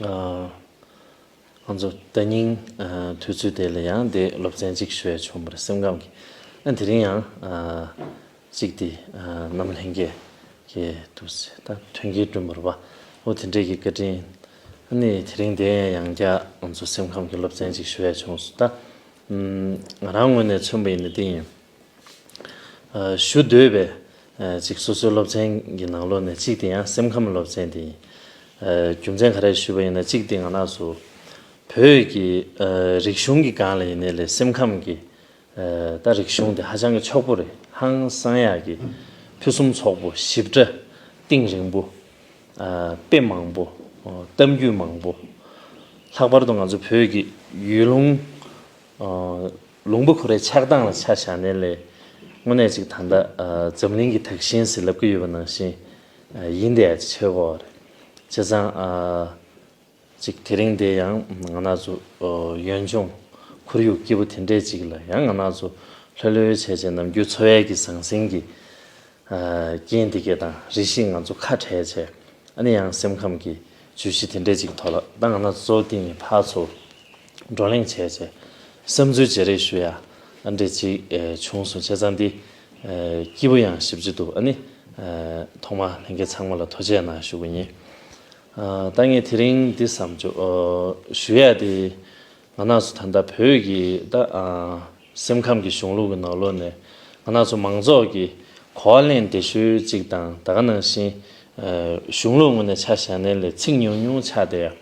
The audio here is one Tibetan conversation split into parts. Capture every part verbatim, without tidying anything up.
ཨ། ང་ཚོ་ད་ཉིན་ཨ་དུས་ཚོད་དེ་ལ་ཡང་དེ་སློབ་ཚན་གཅིག་ཞུ་ཡ་བྱུང་བ་རེད། སེམས་ཁམས་ཀྱི། ཨ་དེ་རིང་ཡང་ཨ་གཅིག་དེ་ཨ་རྣམ་ལྷན་རྒྱས་ཀྱི་འདུག་ཟེར། ད་དོན་རྐྱེན་བསྐྲུན་པ་རེད་པ། འོ་དེ་འདྲས་ཀྱི་བཀའ་དྲིན། ཨ་ནི་དེ་རིང་དེ་ཡང་བསྐྱར་ང་ཚོ་སེམས་ཁམས་ཀྱི་སློབ་ཚན་གཅིག་ཞུ་ཡ་བྱུང་སོང་། ད་ང་རང་ངོས་ནས་མཚོན་པ་ཡིན་ན་དེ་ཡིན། ཞུ་འདོད་པའི་ཅིག་སོ་སོའི་སློབ་ཚན་གྱི་ནང་ལོགས་ནས་གཅིག་དེ་ཡང་སེམས་ཁམས་སློབ་ཚན་དེ་ཡིན། རྒྱུ་མཚན་ག་རེ་ཞུས་པ་ཡིན་ན། གཅིག་དེ་ང་རང་ཚོ་བོད་ཀྱི་རིག་གཞུང་གི་སྒང་ལ་ཡིན་ནའི་ལས་སེམས་ཁམས་ཀྱི་ད་རིག་གཞུང་དེ་ཧ་ཅང་གི་ཕྱུག་པོ་རེད། ཧང་སང་ཡག་གི་ཕུན་སུམ་ཚོགས་པོ། ཞིབ་ཕྲ། གཏིང་རིང་པོ། དཔེ་མང་པོ། གཏམ་རྒྱུད་མང་པོ། ལྷག་པར་དུ་ང་ཚོ་བོད་ཀྱི་ཡུལ་ལུང་ལུང་པ་ཁོ་རའི་ཆགས་སྟངས་ལ་ཆ་བཞག་ནའི་ལས། དངོས་གནས་ཅིག་ད་ལྟ་འཛམ་གླིང་གི་དག་ཞིང་ཟེར་ལབ་ཀྱི་ཡོད་པ་ནང་བཞིན་ཡིན་བསྡད་ཡ་ཅིག་ཆགས་ཀྱི་ཡོད་རེད། བྱས་ཙང་ཅིག་དེ་རིང་དེ་ཡང་ང་རང་ཚོ་ཡུལ་ལྗོངས་ཁོར་ཡུག་སྐྱིད་པོ་དེ་འདྲས་ཅིག་ལ་ཡང་ང་རང་ཚོ་ལྷོད་ལྷོད་བྱས་བྱས་ནམ་རྒྱུན་འཚོ་བའི་གི་ཟང་ཟིང་གི་རྐྱེན་དེ་གས་དང་རེ་ཞིག་ང་ཚོ་ཁ་བྲལ་བྱས། ཨ་ནི་ཡང་སེམས་ཁམས་ཀྱི་བརྗོད་གཞི་དེ་འདྲས་ཅིག་ཐོག་ལ་ད་ང་རང་ཚོ་གཙོ་བོ་དེ་ནི་ཕར་ཚུར་བགྲོ་གླེང་བྱས་བྱས་བསམ་ཚུལ་བརྗེ་རེས་ཞུ་ཡ་ཨ་འདྲས་ཅིག་བྱུང་སོང་། བྱས་ཙང་འདི་སྐྱིད་པོ་ཡང་ཞེ་པོ་ཅིག་འདུག་ཨ་ནི་ཐོག་མར་ལྷན་རྒྱས་ཚང་མ་ལ་ཐུགས་རྗེ་གནང་ཞུ་གི་ཡིན། ད་ངས་དེ་རིང་འདི་བསམ་བྱུང་ཞུ་ཡ་དེ། ང་རང་ཚོ་ད་ལྟ་བོད་ཀྱི་ད་ཨ་སེམས་ཁམས་ཀྱི་གཞུང་ལུགས་ཀྱི་ནང་ལོགས་ནས་ང་རང་ཚོ་མང་ཚོགས་ཀྱི་གོ་བ་ལེན་བདེ་ཤོས་གཅིག་དང་། ད་ག་ནང་བཞིན་ཨ་གཞུང་ལུགས་ངོས་ནས་ཆ་བཞག་ནའི་ལས་ཚིག་ཉུང་ཉུང་ཆགས་བསྡད་ཡ།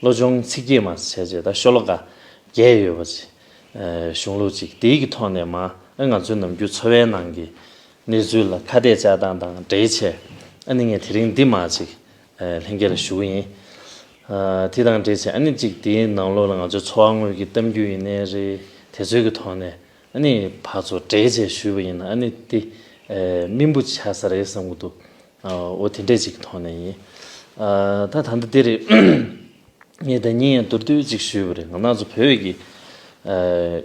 བློ་སྦྱོང་ཚིག་བརྒྱད་མ་ཟེར་བྱས་ད་ཤོ་ལོ་ཀ་བརྒྱད་ཡོད་པ་ཅིག་ཨ་གཞུང་ལུགས་ཅིག་དེའི་གི་ཐོག་ནས་མ་ཨ་ང་ཚོའི་ནམ་རྒྱུན་འཚོ་བའི་ནང་གི་གནས་ཚུལ་ལ་ཁ་གཏད་བཅག་སྟངས་དང་འབྲེལ་བྱས། ཨ་ནི་ངས་དེ་རིང་འདི་མ་ཅིག་ལྷན་རྒྱས་ལ་ཞུ་གི་ཡིན། དེ་དང་འབྲེལ་བྱས་ཨ་ནི་གཅིག་དེའི་ནང་ལོགས་ལ་ང་ཚོའི་འཚོ་བ་དངོས་ཀྱི་གཏམ་རྒྱུད་ཡིན་ནའི་རེད། དེ་ཚོའི་གི་ཐོག་ནས་ཨ་ནི་ཕར་ཚུར་འབྲེལ་བྱས་ཞུས་པ་ཡིན་ན་ཨ་ནི་དེ་སྨིན་པོ་ཆགས་ས་རེད་བསམ་གི་འདུག་འོ་དེ་འདྲས་ཅིག་གི་ཐོག་ནས་ཡིན། ད་ད་ལྟ་འདི་རེད། ངས་ད་ཉིན་ཡང་མདོར་བསྡུས་ཅིག་ཞུས་པ་རེད། ང་རང་ཚོ་བོད་ཀྱི་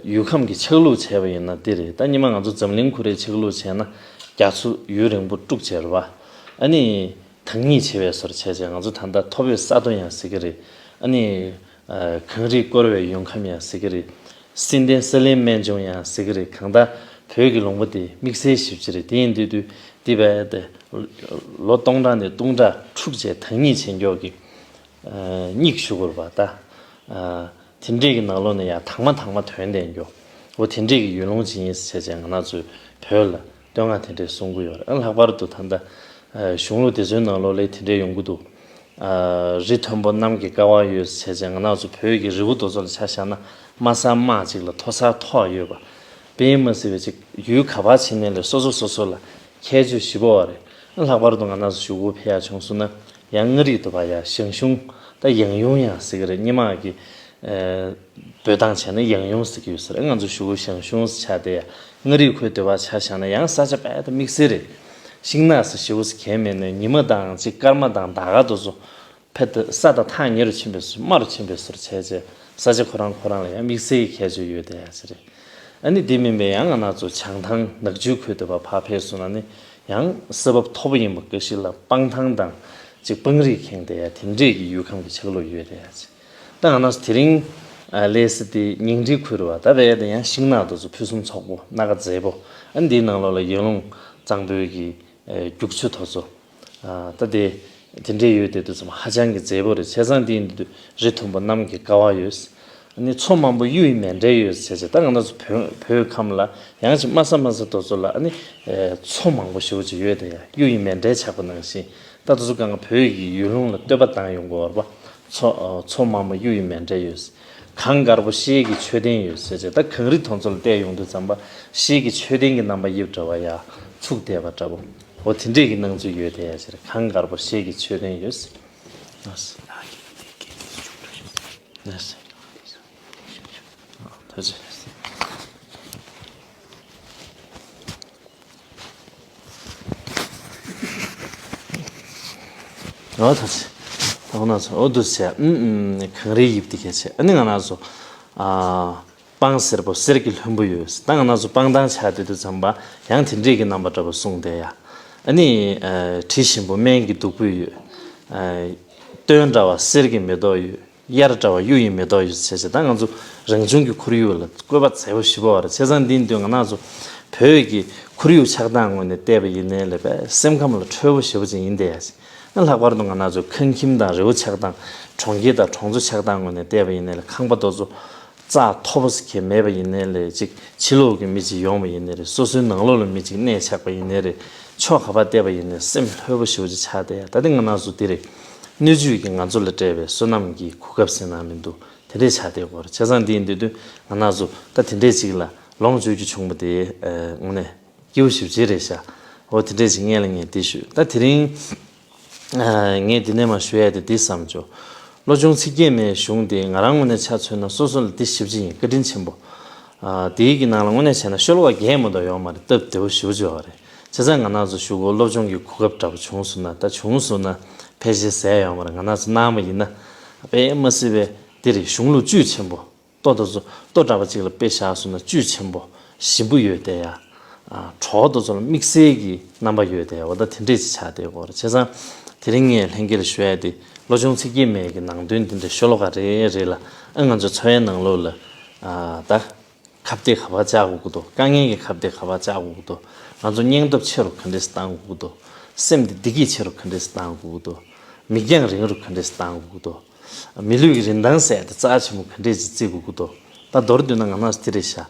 ཡུལ་ཁམས་ཀྱི་ཆགས་ལུགས་བྱས་པ་ཡིན་ན་འདི་རེད། ད་སྔོན་མ་ང་ཚོ་འཛམ་གླིང་ཁོ་རའི་ཆགས་ལུགས་བྱས་ན་རྒྱ་མཚོ་ཡུན་རིང་པོ་དཀྲུགས་བྱས་རེད་བ། ཨ་ནི་དྭངས་སྙིགས་ཆེ་བའི་བཟོ་འདྲ་བྱས་བྱས། ང་ཚོ་ད་ལྟ་མཐོ་པོའི་ས་མཐོ་ཡང་ཟེར་གི་རེད། ཨ་ནི་གངས་རིས་བསྐོར་བའི་ཡུལ་ཁམས་ཡང་ཟེར་གི་རེད། བསིལ་ལྡན་ས་གླིང་སྨན་ལྗོངས་ཡང་ཟེར་གི་རེད། གང་ལྟར་བོད་ཀྱི་ལུང་པ་དེ་དམིགས་བསལ་ཞེ་པོ་ཅིག་རེད། དེ་ཡིན་དུས་དུས་འདི་བས་ཏེ་ལོ་སྟོང་ཕྲག་ནས་སྟོང་ཕྲག་འཁྲུགས་བྱས་དྭངས་སྙིགས་ཆེ་མགྱོགས་ཀྱི་སྙིགས་ཞུ་དགོས་པ་ད། དེ་འདྲས་ཀྱི་ནང་ལོགས་ནས་ཡང་དྭངས་མ་དྭངས་མ་ཐོན་བསྡད་མགྱོགས། འོ་དེ་འདྲས་ཀྱི་ཡུལ་ལུང་ཅིག་ཡིན་ཟེར་བྱས་ང་རང་ཚོས་བོད་ལ་བསྟོད་བསྔགས་དེ་འདྲས་གསུང་གི་ཡོད་རེད། ཨ་ལྷག་པར་དུ་ད་ལྟ་གཞུང་ལུགས་དེ་ཚོའི་ནང་ལོགས་ལ་དེ་འདྲས་ཡོང་གི་འདུག་རི་མཐོན་པོ་གནམ་གྱི་ཀ་བ་ཡོད་ཟེར་བྱས་ང་རང་ཚོ་བོད་ཀྱི་རི་བོ་དེ་ཚོ་ལ་ཆ་བཞག་ན་དམའ་སར་དམའ་ཅིག་ལ་མཐོ་སར་མཐོ་ཡོད་པ། དཔེ་མ་སྲིད་པའི་ཅིག་ཡུལ་ག་པར་ཕྱིན་ནའི་ལས་སོ་སོ་སོ་སོ་ལ་ཁྱད་ཆོས་ཞེ་པོ་ཡོད་རེད། ལྷག་པར་དུ་ང་རང་ཚོ་གཞུག་གུ་ཕེབས་ཡག་བྱུང་སོང་ན་ཡང་མངའ་རིས་དུ་བ་ཡ་ཞང་ཞུང་ད་ཡང་ཡུང་ཡང་ཟེར་གི་རེད། སྔོན་མ་གི་འབོད་སྟངས་བྱས་ན་ཡང་ཡུང་ཟེར་གི་ཡོད་ས་རེད། ང་ཚོ་གཞུག་གུ་ཞང་ཞུང་ཟེར་ཆགས་བསྡད་ཡ། མངའ་རིས་ཁུལ་དུ་བ་ཆ་བཞག་ན་ཡང་ས་ཆ་དཔེ་ད་དམིགས་བསལ་རེད། ཤིང་ནགས་ཟེར་ཞེ་པོ་ཟེར་གང་མེད་ནས་ཉི་མ་དང་ཅིག་སྐར་མ་དང་ཟླ་སྐར་དེ་ཚོ་ཕེབས་ཏེ་ས་དང་ཐག་ཉེ་རུ་ཕྱིན་པའི་བཟོ་དམའ་རུ་ཕྱིན་པའི་བཟོ་འདྲ་བྱས་བྱས་ས་ཆ་ཁོ་རང་ཁོ་རང་ལ་ཡང་དམིགས་བསལ་གྱི་ཁྱད་ཆོས་ཡོད་བསྡད་ཡ་ཅིག་རེད། ཨ་ནི་དེ་མིན་པའི་ཡང་ང་རང་ཚོ་བྱང་ཐང་ནག་ཆུའི་ཁུལ་དུ་བ་ཕར་ཕེབས་སོང་ན་ནི་ཡང་ས་བབ་མཐོ་པོ་ཡིན་པ་འགའ་ཞིག་ལ་སྤང་ཐང་དང་ཅིག་སྤང་རི་ཁེངས་བསྡད་ཡ་དེ་འདྲས་ཀྱི་ཡུལ་ཁམས་ཀྱི་ཆགས་ལུགས་ཡོད་བསྡད་ཡ་ཅིག་ད་ང་རང་ཚོ་དེ་རིང་ཨ་སླེབས་ས་དེ་ཉིང་ཁྲིའི་ཁུལ་རུ་བ་ད་བས་དེ་ཡང་ཤིང་ནགས་དེ་ཚོ་ཕུན་སུམ་ཚོགས་པོ་སྣ་ཁ་མཛེས་པོ། ཨ་ནི་འདིའི་ནང་ལོགས་ལ་ཡར་ཀླུང་གཙང་པོའི་གི་ཨེ་རྒྱུག་ཆུ་དེ་ཚོ། ཨ་ད་དེ་དེ་འདྲས་ཡོད་དེ་དུས་ཙམ་ཧ་ཅང་གི་མཛེས་པོ་རེད། བྱས་ཙང་དེ་ཡིན་དུས་རི་མཐོན་པོ་གནམ་གྱི་ཀ་བ་ཡོད། ཨ་ནི་མཚོ་མང་པོ་གཡུ་ཡི་མེ་འདྲ་ཡོད་ཟེར་བྱས། ད་ང་རང་ཚོ་བོད་བོད་ཁམས་ལ་ཡང་ཅིག་དམའ་ས་དམའ་ས་དེ་ཚོ་ལ་ཨ་ནི་ཨེ་མཚོ་མང་པོ་ཞེ་པོ་ཅིག་ཡོད་དེ་ཡ། གཡུ་ཡི་མེ་འདྲའི་ཆགས་པ་ནང་བཞིན། ད་དེ་ཚོ་གང་ག་བོད་ཀྱི་ཡུལ་ལུང་ལ་བསྟོད་པ་བཏང་ཡོང་གི་ཡོད་རེད་པ། མཚོ་ཨ་མཚོ་དམའ་མོ་གཡུ་ཡི་མེ་འདྲ་ཡོད། གངས་དཀར་པོ་ཤེལ་གྱི་མཆོད་རྟེན་ཡོད་ཟེར་བྱས། ད་གངས་རི་དེ་ཚོ་ལ་བལྟས་ཡོང་དུས་ཙམ་པ་ཤེལ་གྱི་མཆོད་རྟེན་གྱི་རྣམ་པ་དབྱིབས་འདྲ་བ་ཡ་ཚུགས་བསྡད་པ་འདྲ་པོ། འོ་དེ་འདྲས་ཀྱི་སྣང་ཚུལ་ཡོད་བསྡད་ཡ་ཟེར། གངས་དཀར་པོ་ཤེལ་གྱི་མཆོད་རྟེན་ཡོད། ཐུགས་རྗེ་ཆེ། ཨོ་ཐ་ཚེ། ད་ཁོ་ན་ཚོ་ཨོ་འདུག་ཟེར། ཨུམ་ཨུམ། གངས་རིའི་དབྱིབས་དེ་གལ་ཆེ། ཨ་ནི་ང་རང་ཚོ་ཨ་སྤང་སེར་པོ་གསེར་གྱི་ལྷུན་པོ་ཡོད། ད་ང་རང་ཚོ་སྤང་ཐང་ཆགས་བསྡད་དུས་ཙམ་པ་ཡང་དེ་འདྲས་ཀྱི་རྣམ་པ་འདྲ་པོ་གསུངས་བསྡད་ཡ། ཨ་ནི་ཨ་དྲི་ཞིམ་པོ་སྨན་གྱི་བདུག་སྤོས་ཡོད། ཨ་ སྟོན་འདྲ་བ་གསེར་གྱི་མེ་ཏོག་ཡོད། དབྱར་འདྲ་བ་གཡུ་ཡི་མེ་ཏོག་ཡོད་ཟེར་བྱས། ད་ང་ཚོ་རང་བྱུང་གི་ཁོར་ཡུག་ལ་བཀོད་པ་མཛེས་པོ་ཞེ་པོ་ཡོད་རེད། བྱས་ཙང་འདི་ཡིན་དུས་ང་རང་ཚོ་བོད་ཀྱི་ཁོར་ཡུག་ཆགས་སྟངས་ངོས་ནས་བལྟས་པ་ཡིན་ནའི་ལས་པའི་སེམས་ཁམས་ལ་འཕྲོད་པོ་ཞེ་པོ་ཅིག་ཡིན་བསྡད་ཡ་ཅིག་ཨ་ལྷག་པར་དུ་ང་རང་ཚོ་ཁང་ཁྱིམ་དང་རི་བོ་ཆགས་སྟངས། གྲོང་ཁྱེར་དང་གྲོང་ཚོ་ཆགས་སྟངས་ངོས་ནས་བལྟས་པ་ཡིན་ནའི་ལས་ཁང་པ་དེ་ཚོ་རྩ་མཐོ་པོ་ཞིག་གང་མེད་པ་ཡིན་ནའི་ལས་ཅིག་ཕྱི་ལོགས་ཀྱི་མི་ཅིག་ཡོང་བ་ཡིན་ནའི་རེད། སོ་སོའི་ནང་ལོགས་ལ་མི་ཅིག་གནས་ཆགས་པ་ཡིན་ནའི་རེད། ཕྱོགས་ག་པར་བལྟས་པ་ཡིན་ནའི་སེམས་ལྷོད་པོ་ཞེ་པོ་ཅིག་ཆགས་བསྡད་ཡ། ད་ལྟ་ང་རང་ཚོ་འདི་རེད། སྣོད་བཅུད་ཀྱིས་ང་ཚོ་ལ་སྤྲད་པའི་བསོད་ནམས་ཀྱི་གོ་སྐབས་ཟེར་ན་མི་འདུག་དེ་འདྲས་ཆགས་བསྡད་ཡོད་རེད། བྱས་ཙང་འདི་ཡིན་དུས་དུས་ང་རང་ཚོ་ད་དེ་འདྲས་ཅིག་ལ་ལོངས་སྤྱོད་རྒྱུ་བྱུང་བ་དེ་དངོས་གནས་སྐྱིད་པོ་ཞེ་པོ་ཅིག་རེད་ཤག་འོ་དེ་འདྲས་ཅིག་སྔོན་ལ་ངས་འདི་ཞུས། ད་དེ་རིང་ངས་འདི་ནས་མར་ཞུ་ཡ་དེ་འདི་བསམ་བྱུང་། བློ་སྦྱོང་ཚིག་བརྒྱད་མའི་གཞུང་དེ་ང་རང་ངོས་ནས་ཆ་མཚོན་ན་སོ་སོ་ལ་འདི་ཞེ་པོ་ཅིག་ཡིན། བཀའ་དྲིན་ཆེན་པོ། དེའི་གི་ནང་ལ་དངོས་གནས་བྱས་ན་ཤོ་ལོ་ཀ་བརྒྱད་མ་གཏོགས་ཡོད་མ་རེད། སྟབས་བདེ་པོ་ཞེ་པོ་ཅིག་ཡོད་རེད། བྱས་ཙང་ང་རང་ཚོ་གཞུག་གུ་སློབ་སྦྱོང་གི་གོ་སྐབས་འདྲ་པོ་བྱུང་སོང་ན། ད་བྱུང་སོང་ན་ཕལ་ཆེར་ཟད་ཡོད་མ་རེད། ང་རང་ཚོ་གནང་བ་ཡིན་ན། དཔེ་མ་སྲིད་པའི་འདི་རེད། གཞུང་ལུགས་བཅུད་ཆེན་པོ། ལྟོ་དེ་ཚོ་ལྟོ་འདྲ་པོ་ཅིག་ལ་དཔེ་བཞག་སོང་ན་བཅུད་ཆེན་པོ་ཞིམ་པོ་ཡོད་བསྡད་ཡ། གྲོགས་དེ་ཚོ་ལ་དམིགས་བསལ་གྱི་རྣམ་པ་ཡོད་བསྡད་ཡ། འོ་ད་དེ་འདྲས་ཅིག་ཆགས་བསྡད་ཡོད་རེད། བྱས་ཙང་དེ་རིང་ངས་ལྷན་རྒྱས་ལ་ཞུ་ཡ་དེ་བློ་སྦྱོང་ཚིག་བརྒྱད་མའི་གི་ནང་དོན་དེ་འདྲ་ཤོ་ལོ་ཀ་རེ་རེ་ལ་ཨ་ང་ཚོ་འཚོ་བའི་ནང་ལོགས་ལ་ད་ཁ་གཏད་ག་པར་བཅག་དགོས་ཀྱི་འདུག་དཀའ་ངལ་གྱི་ཁ་གཏད་ག་པར་བཅག་དགོས་ཀྱི་འདུག་ང་ཚོ་སྙིང་སྟོབས་ཆེ་རུ་ག་འདྲས་སེ་བཏང་དགོས་ཀྱི་འདུག་སེམས་དེ་བདེ་སྐྱིད་ཆེ་རུ་ག་འདྲས་སེ་བཏང་དགོས་ཀྱི་འདུག་མིག་རྒྱང་རིང་རུ་ག་འདྲས་སེ་བཏང་དགོས་ཀྱི་འདུག་མི་ལུས་ཀྱི་རིན་ཐང་ཟེར་ཡ་དེ་རྩ་ཆེན་པོ་ག་འདྲས་ཅིག་བརྩི་དགོས་ཀྱི་འདུག་ད་མདོར་བསྡུས་ན་ང་རང་ཚོ་དེ་རེད་ཤག་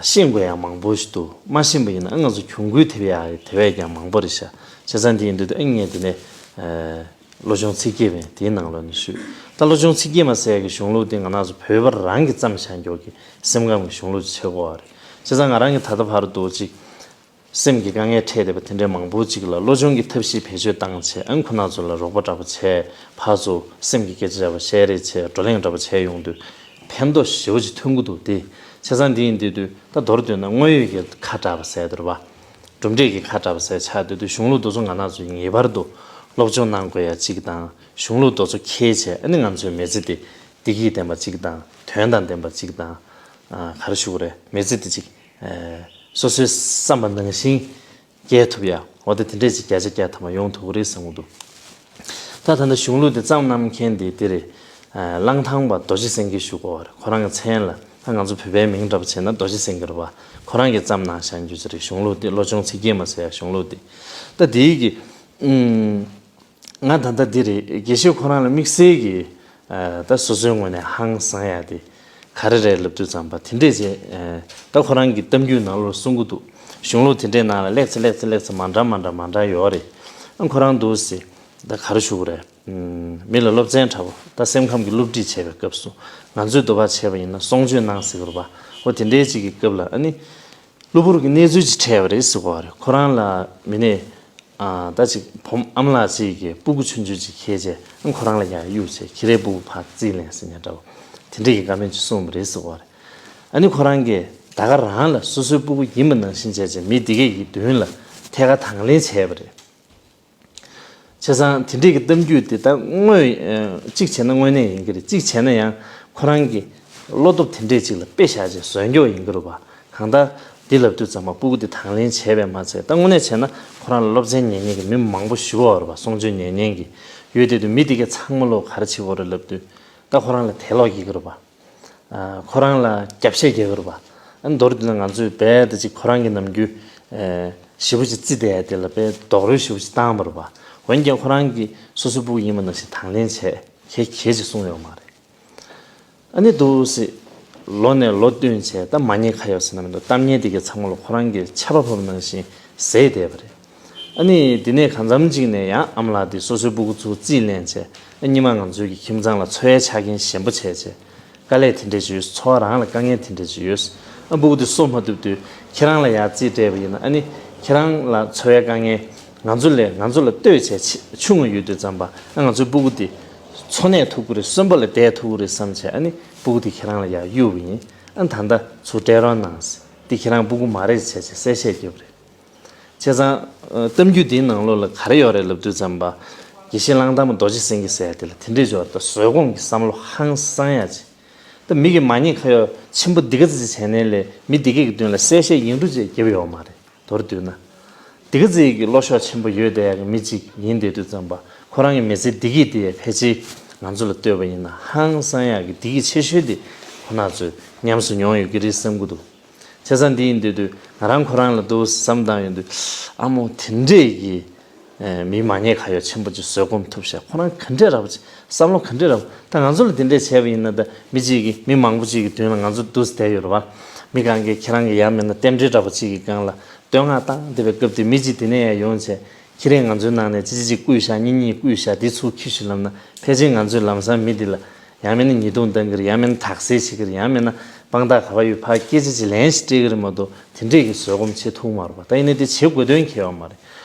ཤེས་དགོས་ཡ་མང་པོ་ཞིག་འདུག་མ་ཤེས་པ་ཡིན་ན་ཨ་ང་ཚོ་གྱོང་གུད་ཐེབས་ཡ་དེ་བས་ཀྱང་མང་པོ་རེད་ཤག་བྱས་ཙང་དེ་ཡིན་དུས་ཨ་ངས་དེ་ནས་བློ་སྦྱོང་ཚིག་བརྒྱད་པའི་དེའི་ནང་ལོགས་ནས་ཞུས། ད་བློ་སྦྱོང་ཚིག་བརྒྱད་མ་ཟེར་ཡ་གི་གཞུང་ལུགས་དེ་ང་རང་ཚོ་བོད་པ་རང་གིས་བརྩམས་བཞག་མགྱོགས་ཀྱི་སེམས་ཁམས་ཀྱི་གཞུང་ལུགས་ཆགས་ཀྱི་ཡོད་རེད། བྱས་ཙང་ང་རང་གིས་ད་ལྟ་བར་དུ་ཅིག་སེམས་ཀྱི་དཀའ་ངལ་འཕྲད་བསྡད་པ་དེ་འདྲའི་མང་པོ་ཅིག་ལ་བློ་སྦྱོང་གི་ཐབས་ཤེས་བེད་སྤྱོད་བཏང་བྱས། ཨ་ཁོ་རང་ཚོ་ལ་རོགས་པ་འདྲ་པོ་བྱས། ཕར་ཚུར་སེམས་ཀྱི་སྐད་ཆ་འདྲ་པོ་བཤད་རེས་བྱས། བགྲོ་གླེང་འདྲ་པོ་བྱས་ཡོང་དུས་ཕན་ཐོགས་ཞེ་པོ་ཅིག་ཐོན་གྱི་འདུག་སྟེ། བྱས་ཙང་འདི་ཡིན་དུས་དུས་ད་མདོར་བསྡུས་ན་དངོས་ཡོད་ཀྱི་ཁ་གྲགས་པ་ཟེར་དེ་རེད་པ། གྲུབ་འབྲས་ཀྱི་ཁ་གྲགས་པ་ཟེར་ཆགས་སྡོད་དུས་གཞུང་ལུགས་དེ་ཚོ་ང་རང་ཚོས་ངེས་པར་དུ་སློབ་སྦྱོང་གནང་དགོས་ཡ་གཅིག་དང་། གཞུང་ལུགས་དེ་ཚོ་འཁྱེར་བྱས་ཨ་ནི་ང་ཚོའི་མི་ཚེ་དེ་བདེ་སྐྱིད་ལྡན་པ་གཅིག་དང་དོན་དང་ལྡན་པ་གཅིག་དང་། ག་རེ་ཞུ་དགོས་རེད། མི་ཚེ་དེ་ཅིག་སོ་སོའི་བསམ་པ་ནང་བཞིན་སྐྱེལ་ཐུབ་ཡ། འོ་ད་དེ་འདྲས་ཅིག་བརྒྱ་ཆ་བརྒྱ་ཐམ་པ་ཡོང་ཐུབ་ཀྱི་རེད་བསམ་གྱི་འདུག་ད་ད་ལྟ་གཞུང་ལུགས་འདི་བརྩམས་གནང་མཁན་དེ་དེ་རེད། གླང་ཐང་པ་རྡོ་རྗེ་སེང་གེ་ཞུ་དགོས་པ་རེད། ཁོ་རང་གི་མཚན་ལ་ད་ང་ཚོ་བོད་པའི་མིང་འདྲ་པོ་བྱས་ན་རྡོ་རྗེ་སེང་གེ་རེད་པ། ཁོ་རང་གིས་བརྩམས་གནང་བཞག་རྒྱུ་ཅིག་རེད། གཞུང་ལུགས་འདི་བློ་སྦྱོང་ཚིག་བརྒྱད་མ་ཟེར་ཡ་གཞུང་ལུགས་འདི། ད་དེའི་གི་ཨུམ། ང་ད་ལྟ་འདི་རེད། དགེ་བཤེས་ཁོ་རང་ལ་དམིགས་བསལ་གྱི་ད་སོ་སོའི་ངོས་ནས་ཧང་སང་ཡ་དེ་ག་རེ་རེད་ལབ་དུས་ཙམ་པ་དེ་འདྲས་བྱས། ད་ཁོ་རང་གི་གཏམ་རྒྱུད་ནང་ལོགས་གསུང་གི་འདུག་གཞུང་ལུགས་དེ་འདྲའི་ནང་ལ་ལེགས་ཚེ་ལེགས་ཚེ་ལེགས་ཚེ་མ་འདྲ་མ་འདྲ་མ་འདྲ་ཡོད་རེད། ཨ་ཁོ་རང་འདུག་སེ་ད་ག་རེ་ཞུ་དགོས་རེད། མི་ལ་སློབ་ཚན་འདྲ་པོ་ད་སེམས་ཁམས་ཀྱི་སློབ་ཁྲིད་བྱེད་པའི་སྐབས་སུ་ང་ཚོས་འདོད་པ་བྱས་པ་ཡིན་ན་གསུང་ཆོས་གནང་ཟེར་གི་རེད་པ། འོ་དེ་འདྲའི་ཅིག་གི་སྐབས་ལ་ཨ་ནི། གློ་བུར་གྱི་གནས་ཚུལ་ཅིག་འཕྲད་པ་རེད་ཟེར་གོ་རེད། ཁོ་རང་ལ་མི་ནས་ཨ་ད་ཅིག་བུ་མོ་ཨ་མ་ལགས་ཅིག་གིས་སྤུ་གུ་ཆུང་ཆུང་ཅིག་ཁྱེར་བྱས་ཨ་ཁོ་རང་ལ་ཡར་གཡུགས་བྱས་ཁྱེད་རའི་སྤུ་གུ་ཕར་རྩིས་ལེན་ཟེར་ཉན་འདྲ་པོ་དེ་འདྲས་ཀྱི་བཀའ་མོལ་ཅིག་གསུངས་པ་རེད་ཟེར་གོ་རེད། ཨ་ནི་ཁོ་རང་གིས་ད་ག་རང་ལ་སོ་སོའི་སྤུ་གུ་ཡིན་པ་ནང་བཞིན་བྱས་བྱས་མི་དེ་གས་ཀྱི་མདུན་ལ་ཐད་ཀར་དང་ལེན་བྱས་པ་རེད། བྱས་ཙང་དེ་འདྲས་ཀྱི་གཏམ་རྒྱུད་དེ་ད་དངོས་གཅིག་བྱས་ན་དངོས་གནས་ཡིན་གྱི་རེད། གཅིག་བྱས་ན་ཡང་ཁོ་རང་གི་བློ་སྟོབས་དེ་འདྲས་ཅིག་ལ་དཔེ་བཞག་བྱས་བཟོས་འགྱོག་ཡིན་གྱི་རེད་པ། གང་ལྟར་འདི་ལབ་དུས་ཙམ་པ་སྤུ་གུ་དེ་དང་ལེན་བྱས་པས་མ་ཚད་ད་དངོས་གནས་བྱས་ན་ཁོ་རང་ལ་སློབ་ཚན་ཉན་མཁན་གྱི་མི་མང་པོ་ཞིག་ཡོད་རེད་པ། གསུང་ཆོས་ཉན་མཁན་གྱི་ཡོད་དེ་དུས་མི་དེ་གས་ཚང་མ་ལོ་ག་རེ་བྱེད་དགོས་རེད་ལབ་དུས་ད་ཁོ་རང་ལ་དད་ལོག་སྐྱེ་གི་རེད་པ། ཁོ་རང་ལ་རྒྱབ་བཤད་རྒྱག་གི་རེད་པ། ཨ་མདོར་བསྡུས་ན་ང་ཚོས་རྦད་དེ་ཅིག་ཁོ་རང་གི་ནམ་རྒྱུན་ཞེ་པོ་ཅིག་བརྩི་བསྡད་ཡ་དེ་ལ་རྦད་རྡོག་རོལ་ཞེ་པོ་ཅིག་བཏང་བ་རེད་པ། འོན་ཀྱང་ཁོ་རང་གིས་སོ་སོའི་སྤུ་གུ་ཡིན་པ་ནང་བཞིན་དང་ལེན་བྱས་གལ་གལ་ཅིག་གསུངས་ཡོད་མ་རེད། ཨ་ནི་འདུག་སེ་ལོ་ནས་ལོ་བསྟུན་བྱས་ད་མ་ཉེས་ཁ་གཡོག་ཟེར་ན་མི་འདུག་གཏམ་ངན་དེ་གའི་ཚང་མ་ལ་ཁོ་རང་གིས་ཆར་པ་ཕབ་ནང་བཞིན་ཟས་བསྡད་པ་རེད། ཨ་ནི་འདི་ནས་གང་འཚམ་ཅིག་ནས་ཡང་ཨ་མ་ལགས་དེ་སོ་སོའི་སྤུ་གུ་ཚོ་རྩིས་ལེན་བྱས་ཨ་ཉི་མ་ང་ཚོའི་གི་ཁྱིམ་ཚང་ལ་འཚོ་བའི་ཆ་རྐྱེན་ཞན་པོ་བྱས་བྱས། དཀའ་ལས་དེ་འདྲས་ཅིག་ཡོད། འཚོ་བ་རང་ལ་དཀའ་ངལ་དེ་འདྲས་ཅིག་ཡོད། ཨ་སྤུ་གུ་དེ་གསོ་མ་ཐུབ་དུས་ཁྱེད་རང་ལ་ཡར་རྩིས་སྤྲད་པ་ཡིན་ན་ཨ་ནི་ཁྱེད་རང་ལ་འཚོ་བའི་དཀའ་ངལ་ང་ཚོ་ལས་ང་ཚོ་ལ་ལྟོས་བྱས་ཆེ་ཆུང་ངུ་ཡོད་དུས་ཙམ་པ་ཨ་ང་ཚོའི་སྤུ་གུ་དེ་འཚོ་གནས་ཐུབ་ཀྱི་རེད། གསོན་པོ་ལ་བསྡད་ཐུབ་ཀྱི་རེད་བསམ་བྱས་ཨ་ནི་སྤུ་གུ་དེ་ཁྱེད་རང་ལ་ཡར་གཡུགས་པ་ཡིན། ཨ་ད་ལྟ་ཚུར་སྤྲད་རོགས་གནང་། འདི་ཁྱེད་རང་སྤུ་གུ་མ་རེད་བྱས་བྱས་གསལ་བཤད་བརྒྱབ་པ་རེད། བྱས་ཙང་། ཨ་གཏམ་རྒྱུད་འདིའི་ནང་ལོགས་ལ་ག་རེ་ཡོད་རེད་ལབ་དུས་ཙམ་པ། དགེ་བཤེས་གླང་དར་མ་རྡོ་རྗེ་སེང་གེ་ཟེར་ཡ་དེ་ལ་དེ་འདྲས་ཡོད་རེད། ད་བཟོད་སྒོམ་གྱི་བསམ་བློ་ཧང་སང་ཡ་ཅིག་ད་མི་གི་མ་ཉེས་ཁ་གཡོག་ཆེན་པོ་འདི་ག་ཙམ་ཅིག་བྱས་ནའི་ལས་མི་འདི་གས་ཀྱི་མདུན་ལ་གསལ་བཤད་ཡིན་འགྲོ་ཅིག་བརྒྱབ་ཡོད་མ་རེད། མདོར་བསྡུས་ན། འདི་ག་ཙམ་གྱི་བློ་ཤོག་ཆེན་པོ་ཡོད་བསྡད་ཡ་གི་མི་ཅིག་ཡིན་བསྡད་དུས་ཙམ་པ། ཁོ་རང་གི་མི་ཚེ་བདེ་སྐྱིད་དེ་ཕལ་ཆེར་ང་ཚོ་ལ་ལྟོས་པ་ཡིན་ན་ཧང་སང་ཡག་གི་བདེ་སྐྱིད་ཆེ་ཤོས་དེ་ཁོ་ན་ཚོས་ཉམས་སུ་མྱོང་ཡོད་ཀྱི་རེད་བསམ་གྱི་འདུག་བྱས་ཙང་འདི་ཡིན་དུས་དུས་ང་རང་ཁོ་རང་ལ་འདུག་བསམ་བཏང་ཡོང་དུས་ཨ་མོ་དེ་འདྲས་ཀྱི་མི་མ་ཉེས་ཁ་ཡོག་ཆེན་པོ་ཅིག་བཟོད་སྒོམ་ཐུབ་ཤག་ཁོ་རང་ག་འདྲས་ར་བ་ཅིག་བསམ་བློ་ག་འདྲས་ར་བ་ད་ང་ཚོ་ལ་དེ་འདྲས་བྱས་པ་ཡིན་ན་ད་མི་གཅིག་གིས་མི་མང་པོ་ཅིག་གི་མདུན་ལ་ང་ཚོ་འདུག་བསྡད་ཡོད་རེད་བ། མི་གང་གིས་ཁྱེད་རང་གི་ཡང་མིན་ན་རྟེན་འབྲེལ་འདྲ་པོ་ཅིག་གི་སྒང་ལ་བསྟོད་བསྔགས་བཏང་བསྡད་པའི་སྐབས་དེ་མི་གཅིག་དེ་ནས་ཡང་ཡོང་བྱས། ཁྱེད་རང་ང་ཚོའི་ནང་ནས་ཅི་ཅི་ཅིག་བསྐུལ་བཞག་གཉིས་གཉིས་བསྐུལ་བཞག་འདི་ཚུར་ཁྱེར་ཤོག་ལབ་ན་ཕལ་ཆེར་ང་ཚོས་ལམ་སང་མི་འདི་ལ་ཡང་མིན་ན་ཉེས་རྡུང་བཏང་གི་རེད། ཡང་མིན་ན་དག་སེལ་བྱེད་ཀྱི་རེད། ཡང་མིན་ན་དཔང་རྟགས་ག་པར་ཡོད་ཕར་སྐད་ཆ་ཅིག་ལན་ཞིག་སྤྲད་ཀྱི་རེད་མ་གཏོགས་དེ་འདྲས་ཀྱི་བཟོད་སྒོམ་བྱེད་ཐུབ་མ་རེད་པ། ད་ཡིན་ན་དེ་བྱེད་དགོས་དོན་གལ་ཡོད་མ་རེད།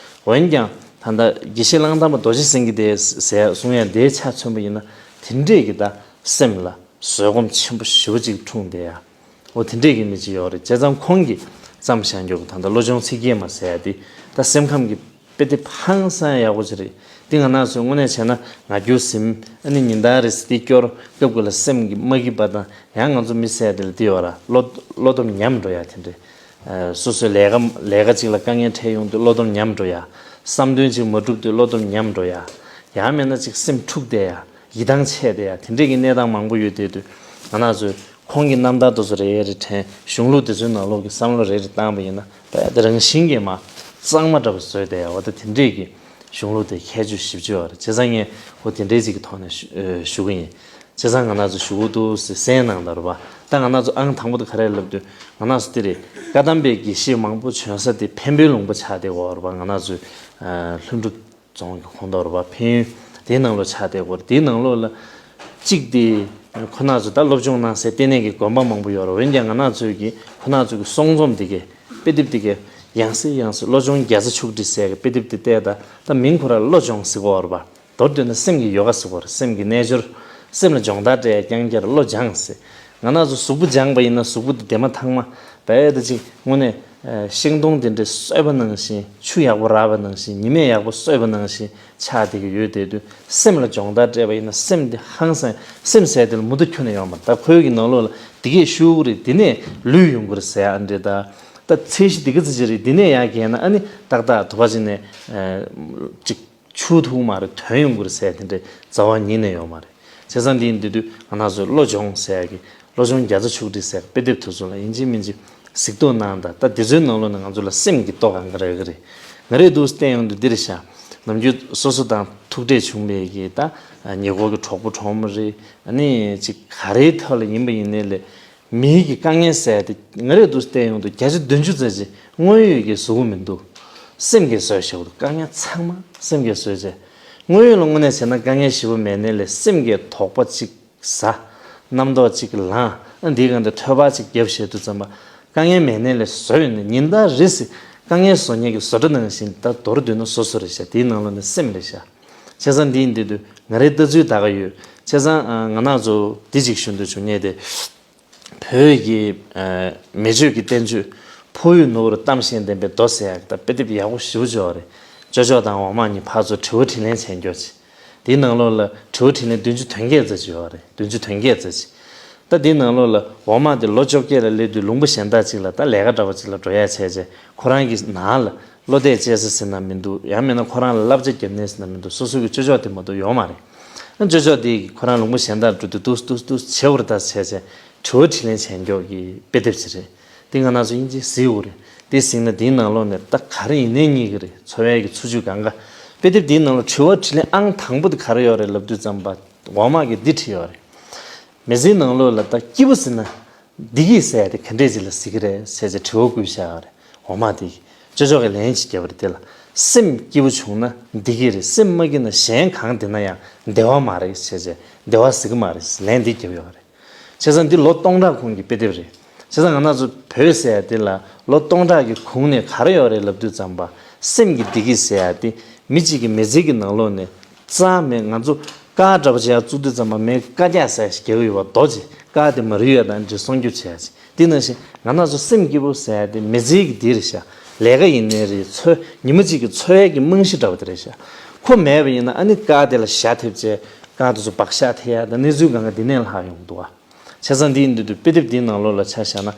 འོན་ཀྱང་ད་ལྟ་དགེ་བཤེས་གླང་དར་མ་རྡོ་རྗེ་སེང་གེ་དེ་ཟེར་གསུང་ཡ་དེའི་ཆ་མཚོན་པ་ཡིན་ན་དེ་འདྲས་ཀྱི་ད་སེམས་ལ་བཟོད་སྒོམ་ཆེན་པོ་ཞེ་པོ་ཅིག་འཁྲུངས་བསྡད་ཡ། འོ་དེ་འདྲས་ཀྱི་མི་ཅིག་ཡོད་རེད། བྱས་ཙང་ཁོང་གིས་བརྩམས་བཞག་མགྱོགས་ཀྱི་ད་ལྟ་བློ་སྦྱོང་ཚིག་བརྒྱད་མ་ཟེར་ཡ་དེ་ད་སེམས་ཁམས་ཀྱི་དཔེ་དེབ་ཧང་སང་ཡག་པོ་ཅིག་རེད། འདི་ང་རང་ཚོའི་དངོས་གནས་བྱས་ན་ང་རྒྱུ་ཟིན་ཨ་ནི་ཉིན་ལྟར་རེ་སི་འདི་སྐྱོར་སྐབས་ཀྱི་ལ་སེམས་ཀྱི་མ་སྐྱིད་པ་དང་ཡང་ང་ཚོ་མི་ཟེར་ཡ་དེ་ལ་འདི་ཡོད་ར་བློ་བློ་སྟོབས་ཉམས་འགྲོ་ཡ་དེ་འདྲས། སོ་སོའི་ལས་ཀ་ལས་ཀ་ཅིག་ལ་དཀའ་ངལ་འཕྲད་ཡོང་དུས་བློ་སྟོབས་ཉམས་འགྲོ་ཡ། བསམ་དོན་ཅིག་མ་འགྲུབ་དུས་བློ་སྟོབས་ཉམས་འགྲོ་ཡ། ཡང་མིན་ན་ཅིག་སེམས་འཁྲུགས་བསྡད་ཡ། ཡིད་ཐང་ཆད་བསྡད་ཡ་དེ་འདྲས་ཀྱི་གནས་སྟངས་མང་པོ་ཡོད་བསྡད་དུས་ང་རང་ཚོས་ཁོང་གི་རྣམ་ཐར་དེ་ཚོ་རེ་རེ་དྲན་གཞུང་ལུགས་དེ་ཚོའི་ནང་ལོགས་ཀྱི་བསམ་བློ་རེ་རེ་བཏང་བ་ཡིན་ན་ད་ཡ་དེ་རང་བཞིན་གྱིས་མ་གཙང་མ་འདྲ་པོ་བཟོས་བསྡད་ཡ་འོ་ད་དེ་འདྲས་ཀྱི་གཞུང་ལུགས་དེ་ཁྱད་ཆོས་ཞེ་པོ་ཅིག་ཡོད་རེད། བྱས་ཙང་ངས་འོ་དེ་འདྲས་ཅིག་གི་ཐོག་ནས་ཞུ་ཨེ་ཞུ་གི་ཡིན། བྱས་ཙང་ང་རང་ཚོ་ཞུ་གི་འདུག་ཟེར་གསན་གནང་དང་རེད་པ། ད་ང་རང་ཚོ་ཨང་དང་པོ་དེ་ག་རེ་ལབ་དུས་ང་རང་ཚོ་དེ་རེད། བཀའ་གདམས་པའི་དགེ་བཤེས་མང་པོ་བྱོན་ས་དེ་འཕན་པོའི་ལུང་པ་ཆགས་བསྡད་ཡོད་རེད་པ། ང་རང་ཚོའི་ཨ་ལྷུན་གྲུབ་རྫོང་གི་ཁོངས་གཏོགས་རེད་པ། འཕན་ཡུལ་དེའི་ནང་ལོགས་ཆགས་བསྡད་ཡོད་རེད། དེའི་ནང་ལོགས་ལ་གཅིག་དེ་ཁོ་རང་ཚོ་ད་སློབ་སྦྱོང་གནང་སའི་ལྟེ་གནས་ཀྱི་དགོན་པ་མང་པོ་ཡོད་རེད། འོན་ཀྱང་ང་རང་ཚོའི་གི་ཁོ་རང་ཚོའི་གི་གསུང་རྩོམ་དེ་གའི་དཔེ་དེབ་དེ་གའི་ཡང་སེ་ཡང་སེ་བློ་སྦྱོང་བརྒྱ་རྩ་ཆིག་ཁྲི་ཟེར་གི་དཔེ་དེབ་དེ་བལྟས་ད་ད་མིང་ཁོ་རང་བློ་སྦྱོང་ཟེར་གི་ཡོད་རེད་པ། མདོར་བསྡུས་ན་སེམས་ཀྱི་ཡོ་ག་ཟེར་གི་ཡོད་རེད། སེམས་ཀྱི་རྣལ་འབྱོར། སེམས་ལ་སྦྱོང་བརྡར་སྤྲད་ཡ་རྐྱང་རྐྱང་བློ་སྦྱང་ཟེར། ང་རང་ཚོ་གཟུགས་པོ་སྦྱངས་པ་ཡིན་ན་གཟུགས་པོ་དེ་དེ་མ་ཐང་མ་བས་ད་ཅིག་དངོས་གནས་ཤིང་སྡོང་དེ་འདྲའི་གསོས་པ་ནང་བཞིན་ཆུ་ཡག་པོ་རག་པ་ནང་བཞིན་ཉི་མས་ཡག་པོ་གསོས་པ་ནང་བཞིན་ཆགས་བསྡད་ཀྱི་ཡོད་བསྡད་དུས་སེམས་ལ་སྦྱོང་བརྡར་སྤྲད་པ་ཡིན་ན་སེམས་དེ་ཧང་སང་སེམས་ཟེར་དེ་ལ་མུ་མཐུད་ཁྱོན་ནས་ཡོང་མ་རེད། ད་ཁོའི་གི་ནང་ལོགས་ལ་དེ་གས་ཤུགས་རེད། དེ་ནས་ལུས་ཡོང་གི་རེད་ཟེར་ཡ་འདྲ། ད་ད་ཚད་གཞི་དེ་ག་ཚད་ཅིག་རེད། དེ་ནས་ཡར་བརྒལ་ན་ཨ་ནི་ཏག་ཏག་དུ་བ་ཅིག་ནས་ཅིག་ཆུ་ཐུག་མ་རེད། དོན་ཡོང་གི་རེད་ཟེར་དེ་འདྲའི་རྩ་བ་ཉིད་ནས་ཡོད་མ་རེད། བྱས་ཙང་འདི་ཡིན་དུས་དུས་ང་རང་ཚོའི་བློ་སྦྱོང་ཟེར་ཡ་གི་བློ་སྦྱོང་བརྒྱ་རྩ་ཆིག་ཁྲི་ཟེར་དཔེ་དེབ་དེ་ཚོ་ལ་ཡིན་གཅིག་མིན་གཅིག་གཟིགས་རྟོག་གནང་དང་། ད་དེ་ཚོའི་ནང་ལོགས་ནས་ང་ཚོ་ལ་སེམས་ཀྱི་རྟོགས་གང་ག་རེ་ག་རེད། ང་རའི་འདུག་བལྟས་ཡོང་དུས་འདི་རེད་ཤག་ནམ་རྒྱུན་སོ་སོ་དང་ཐུག་འཕྲད་བྱུང་བའི་གི་ད་ཉེ་འཁོར་གྱི་གྲོགས་པོ་གྲོགས་མོ་རེད། ཨ་ནི་ཅིག་ག་རེའི་ཐོག་ལ་ཡིན་པ་ཡིན་ནའི་ལས། མིའི་གི་དཀའ་ངལ་ཟེར་ཡ་དེ་ང་རས་འདུག་བལྟས་ཡོང་དུས་བརྒྱ་ཆ་བདུན་ཅུ་ཙམ་ཅིག་དངོས་ཡོད་ཀྱི་བཟོ་གི་མི་འདུག་སེམས་ཀྱིས་བཟོས་བྱས་འདུག་དཀའ་ངལ་ཚང་མ་སེམས་ཀྱིས་བཟོས་བྱས། དངོས་ཡོད་ལ་དངོས་གནས་བྱས་ན་དཀའ་ངལ་ཞེ་པོ་མེད་ནའི་ལས་སེམས་ཀྱི་དོགས་པ་ཅིག་ཟ། རྣམ་རྟོག་ཅིག་ལངས། ཨ་འདིའི་སྒང་དུ་ཐོད་པ་ཅིག་བརྒྱབ་བྱས་དུས་ཙམ་པ་དཀའ་ངལ་མེད་ནའི་ལས་བཟོས་ཡོད་ནས་ཉིན་ལྟར་རེ་ཟིག་དཀའ་ངལ་བཟོ་མཁན་གྱི་བཟོ་གྲྭ་ནང་བཞིན་ད་མདོར་བསྡུས་ན་སོ་སོ་རེད་ཤག་དེའི་ནང་ལོགས་ནས་སེམས་རེད་ཤག་བྱས་ཙང་འདི་ཡིན་དུས་དུས་ང་རའི་ལྟ་ཚུལ་ད་ག་ཡོད། བྱས་ཙང་ང་རང་ཚོ་འདི་ཅིག་ཞུ་འདོད་བྱུང་ངས་དེ། བོད་ཀྱི་ཨ་མི་ཆོས་ཀྱི་བསྟན་བཅོས་འཕགས་ཡུལ་ནོར་བུ་གཏམ་ཞེས་འདོན་པའི་མདོ་ཟེར་ཡག་གི་ད་དཔེ་དེབ་ཡག་པོ་ཞེ་པོ་ཅིག་ཡོད་རེད། ཅོ་ཅོ་དང་འོག་མ་གཉིས་ཕར་ཚུར་དྲི་བ་དྲིས་ལན་བྱས་མགྱོགས་ཅིག་དེའི་ནང་ལོགས་ལ་དྲི་བ་དྲིས་ལན་བདུན་ཅུ་དོན་བརྒྱད་ཙམ་ཅིག་ཡོད་རེད། བདུན་ཅུ་དོན་བརྒྱད་ཙམ་ཅིག་ད་དེའི་ནང་ལོགས་ལ་འོག་མ་དེ་ལོ་བཅོ་བརྒྱད་ལ་སླེབས་དུས་ལུང་པ་གཞན་དག་ཅིག་ལ་ད་ལས་ཀ་འདྲ་བ་ཅིག་ལ་འགྲོ་ཡ་བྱས་རྗེས་ཁོ་རང་གི་ནང་ལ་བློ་གཏད་བཅོལ་ས་ཟེར་ན་མི་འདུག་ཡང་མིན་ན་ཁོ་རང་ལ་བསླབ་བྱ་རྒྱབ་གནས་ཟེར་ན་མི་འདུག་སོ་སོ་གི་ཅོ་ཅོ་དེ་མ་གཏོགས་ཡོད་མ་རེད། ཨ་ཅོ་ཅོ་དེ་ཁོ་རང་ལུང་པ་གཞན་དག་འགྲོ་དུས་ཏུས་ཏུས་ཏུས་བྱེད་པར་ད་བྱས་བྱས་དྲི་བ་དྲིས་ལན་བྱས་མགྱོགས་ཀྱི་དཔེ་དེབ་ཅིག་རེད། དེ་ང་རང་ཚོ་དབྱིན་ཇིས་གཟིགས་ཡོད་རེད། དེ་གཟིགས་ན་དེའི་ནང་ལོགས་ནས་ད་ག་རེ་ཡིན་ནའི་རྙེད་ཀྱི་རེད། འཚོ་བའི་གི་འཚོ་བཅུད་གང་ག་དཔེ་དེབ་དེའི་ནང་ལ་དྲི་བ་དྲིས་ལན་ཨང་དང་པོ་དེ་ག་རེ་ཡོད་རེད་ལབ་དུས་ཙམ་པ་འོག་མ་གིས་འདི་དྲིས་ཡོད་རེད། མི་ཚེའི་ནང་ལོགས་ལ་ད་སྐྱིད་པོ་ཟེར་ན་བདེ་སྐྱིད་ཟེར་ཡ་དེ་ག་འདྲས་ཅིག་ལ་ཟེར་གི་རེད་ཟེར་བྱས་དྲི་བ་བསྐུལ་བཞག་ཡོད་རེད། འོག་མ་དེ་གིས་ཅོ་ཅོ་གིས་ལན་ཅིག་བརྒྱབ་པ་རེད། དེ་ལ་སེམས་སྐྱིད་པོ་བྱུང་ན་བདེ་སྐྱིད་རེད། སེམས་མ་སྐྱིད་ན་གཞན་གང་བདེ་ན་ཡང་བདེ་བ་མ་རེད་ཟེར་བྱས་བདེ་བ་ཟེར་གི་མ་རེད་ལན་འདི་བརྒྱབ་ཡོད་རེད། བྱས་ཙང་འདི་ལོ་སྟོང་ཕྲག་གོང་གི་དཔེ་དེབ་རེད། བྱས་ཙང་ང་རང་ཚོ་བོད་ཟེར་ཡ་དེ་ལ་ལོ་སྟོང་ཕྲག་གི་གོང་ནས་ག་རེ་ཡོད་རེད་ལབ་དུས་ཙམ་པ་སེམས་ཀྱི་བདེ་སྐྱིད་ཟེར་ཡ་དེ་མི་གཅིག་གི་མི་ཚེ་གི་ནང་ལོགས་ནས་རྩ་མེད་ང་ཚོ་ཀ་འདྲ་པོ་བྱེད་ཡ་བཙུགས་དུས་ཙམ་པ་མེ་ཀ་རྒྱག་ཟེར་ཞིག་རྒྱག་གི་ཡོད་པ་རྡོ་རྗེ་ཀ་དེ་མ་རུལ་ཡ་དང་འདྲི་སྲུང་སྐྱོབ་བྱེད་ཡ་ཅིག་དེ་ནང་བཞིན་ང་རང་ཚོ་སེམས་སྐྱིད་པོ་ཟེར་ཡ་དེ་མི་ཚེའི་གི་དེ་རེད་ཤག་ལས་ཀ་ཡིན་ནའི་རེད། འཚོ་ཉི་མ་གཅིག་གི་འཚོ་ཡ་གི་རྨང་གཞི་འདྲ་པོ་དེ་རེད་ཤག་ཁོ་མེད་པ་ཡིན་ན་ཨ་ནི་ཀ་དེ་ལ་ཞྭ་ཐེབས་བྱས་ཀ་དེ་ཚོ་བག་ཤ་ཐེབས་ཡ་དང་གནས་ཚུལ་གང་ག་དེ་ནས་ལྷག་ཡོང་གི་འདུག་བ། བྱས་ཙང་འདི་ཡིན་དུས་དུས་དཔེ་དེབ་འདིའི་ནང་ལོགས་ལ་ཆ་བཞག་ན།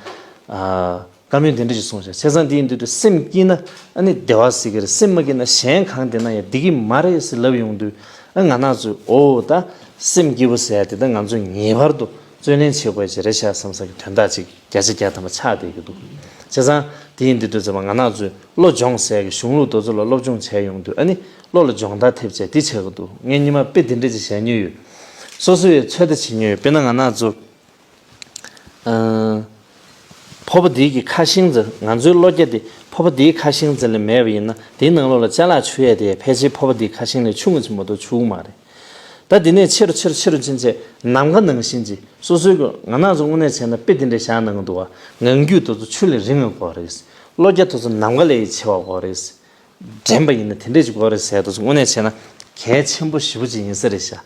ཨ། བཀའ་མོལ་དེ་འདྲ་ཞིག་གསུངས་ཤག་བྱས་ཙང་འདི་ཡིན་དུས་དུས་སེམས་སྐྱིད་ན་ཨ་ནི་བདེ་བ་ཟེར་གི་རེད། སེམས་མ་སྐྱིད་ན་གཞན་གང་བདེ་ན་ཡང་བདེ་གི་མ་རེད་ཟེར་ལབ་ཡོང་དུས། ད་ང་རང་ཚོས་འོ་ད་སེམས་སྐྱིད་པོ་ཟེར་ཡ་དེ་ད་ང་ཚོས་ངེས་པར་དུ་བརྩོན་ལེན་བྱེད་དགོས་ཀྱི་རེད་ཤག་བསམ་ས་གི་དོན་དག་ཅིག་བརྒྱ་ཆ་བརྒྱ་ཐམ་པ་ཆགས་བསྡད་ཀྱི་འདུག་བྱས་ཙང་དེ་ཡིན་དུས་དུས་ཚོད་མ་ང་རང་ཚོས་བློ་སྦྱོང་ཟེར་གི་གཞུང་ལུགས་དེ་ཚོ་ལ་སློབ་སྦྱོང་བྱས་ཡོང་དུས་ཨ་ནི་བློ་ལ་སྦྱོང་བརྡར་ཐེབས་བྱས་དེ་བྱེད་དགོས་འདུག་ངས་ཉི་མ་དཔེ་དེ་འདྲས་ཅིག་བཤད་མྱོང་ཡོད། སོ་སོས་ཚོད་ལྟ་བྱེད་མྱོང་ཡོད། དཔེར་ན་ང་རང་ཚོ་ཨ། ཕོར་པ་འདིའི་གི་ཁ་ཤིང་ཙི། ང་ཚོའི་གློ་རྒྱ་དེ་ཕོར་པ་འདིའི་ཁ་ཤིང་ཙི་ལས་མེད་པ་ཡིན་ན་དེའི་ནང་ལོགས་ལ་ཅ་ལག་འཁྱུ་ཡས་དེ་ཕལ་ཆེར་ཕོར་པ་འདིའི་ཁ་ཤིང་ལས་ཆུང་ངུ་ཙམ་མ་གཏོགས་འཁྱུ་གི་མ་རེད། ད་དེ་ནས་ཆེ་རུ་ཆེ་རུ་ཆེ་རུ་ཕྱིན་ཚེ་ནམ་མཁའ་ནང་བཞིན་གྱི་སོ་སོའི་གི་ང་རང་ཚོ་དངོས་གནས་བྱས་ན་དཔེ་དེ་འདྲས་བཞག་གནང་གི་འདུག་བ། ངང་རྒྱུད་དེ་ཚོ་ཆུ་ལས་རིང་ང་དགོས་རེད། གློ་རྒྱ་དེ་ཚོ་ནམ་མཁའ་ལས་ཆེ་བ་དགོས་རེད། འདྲེན་པ་ཡིན་ན་དེ་འདྲས་ཅིག་དགོས་རེད་ཟེར་དུས་དངོས་གནས་བྱས་ན་གལ་ཆེན་པོ་ཞེ་པོ་ཅིག་ཡིན་ས་རེད་ཤག་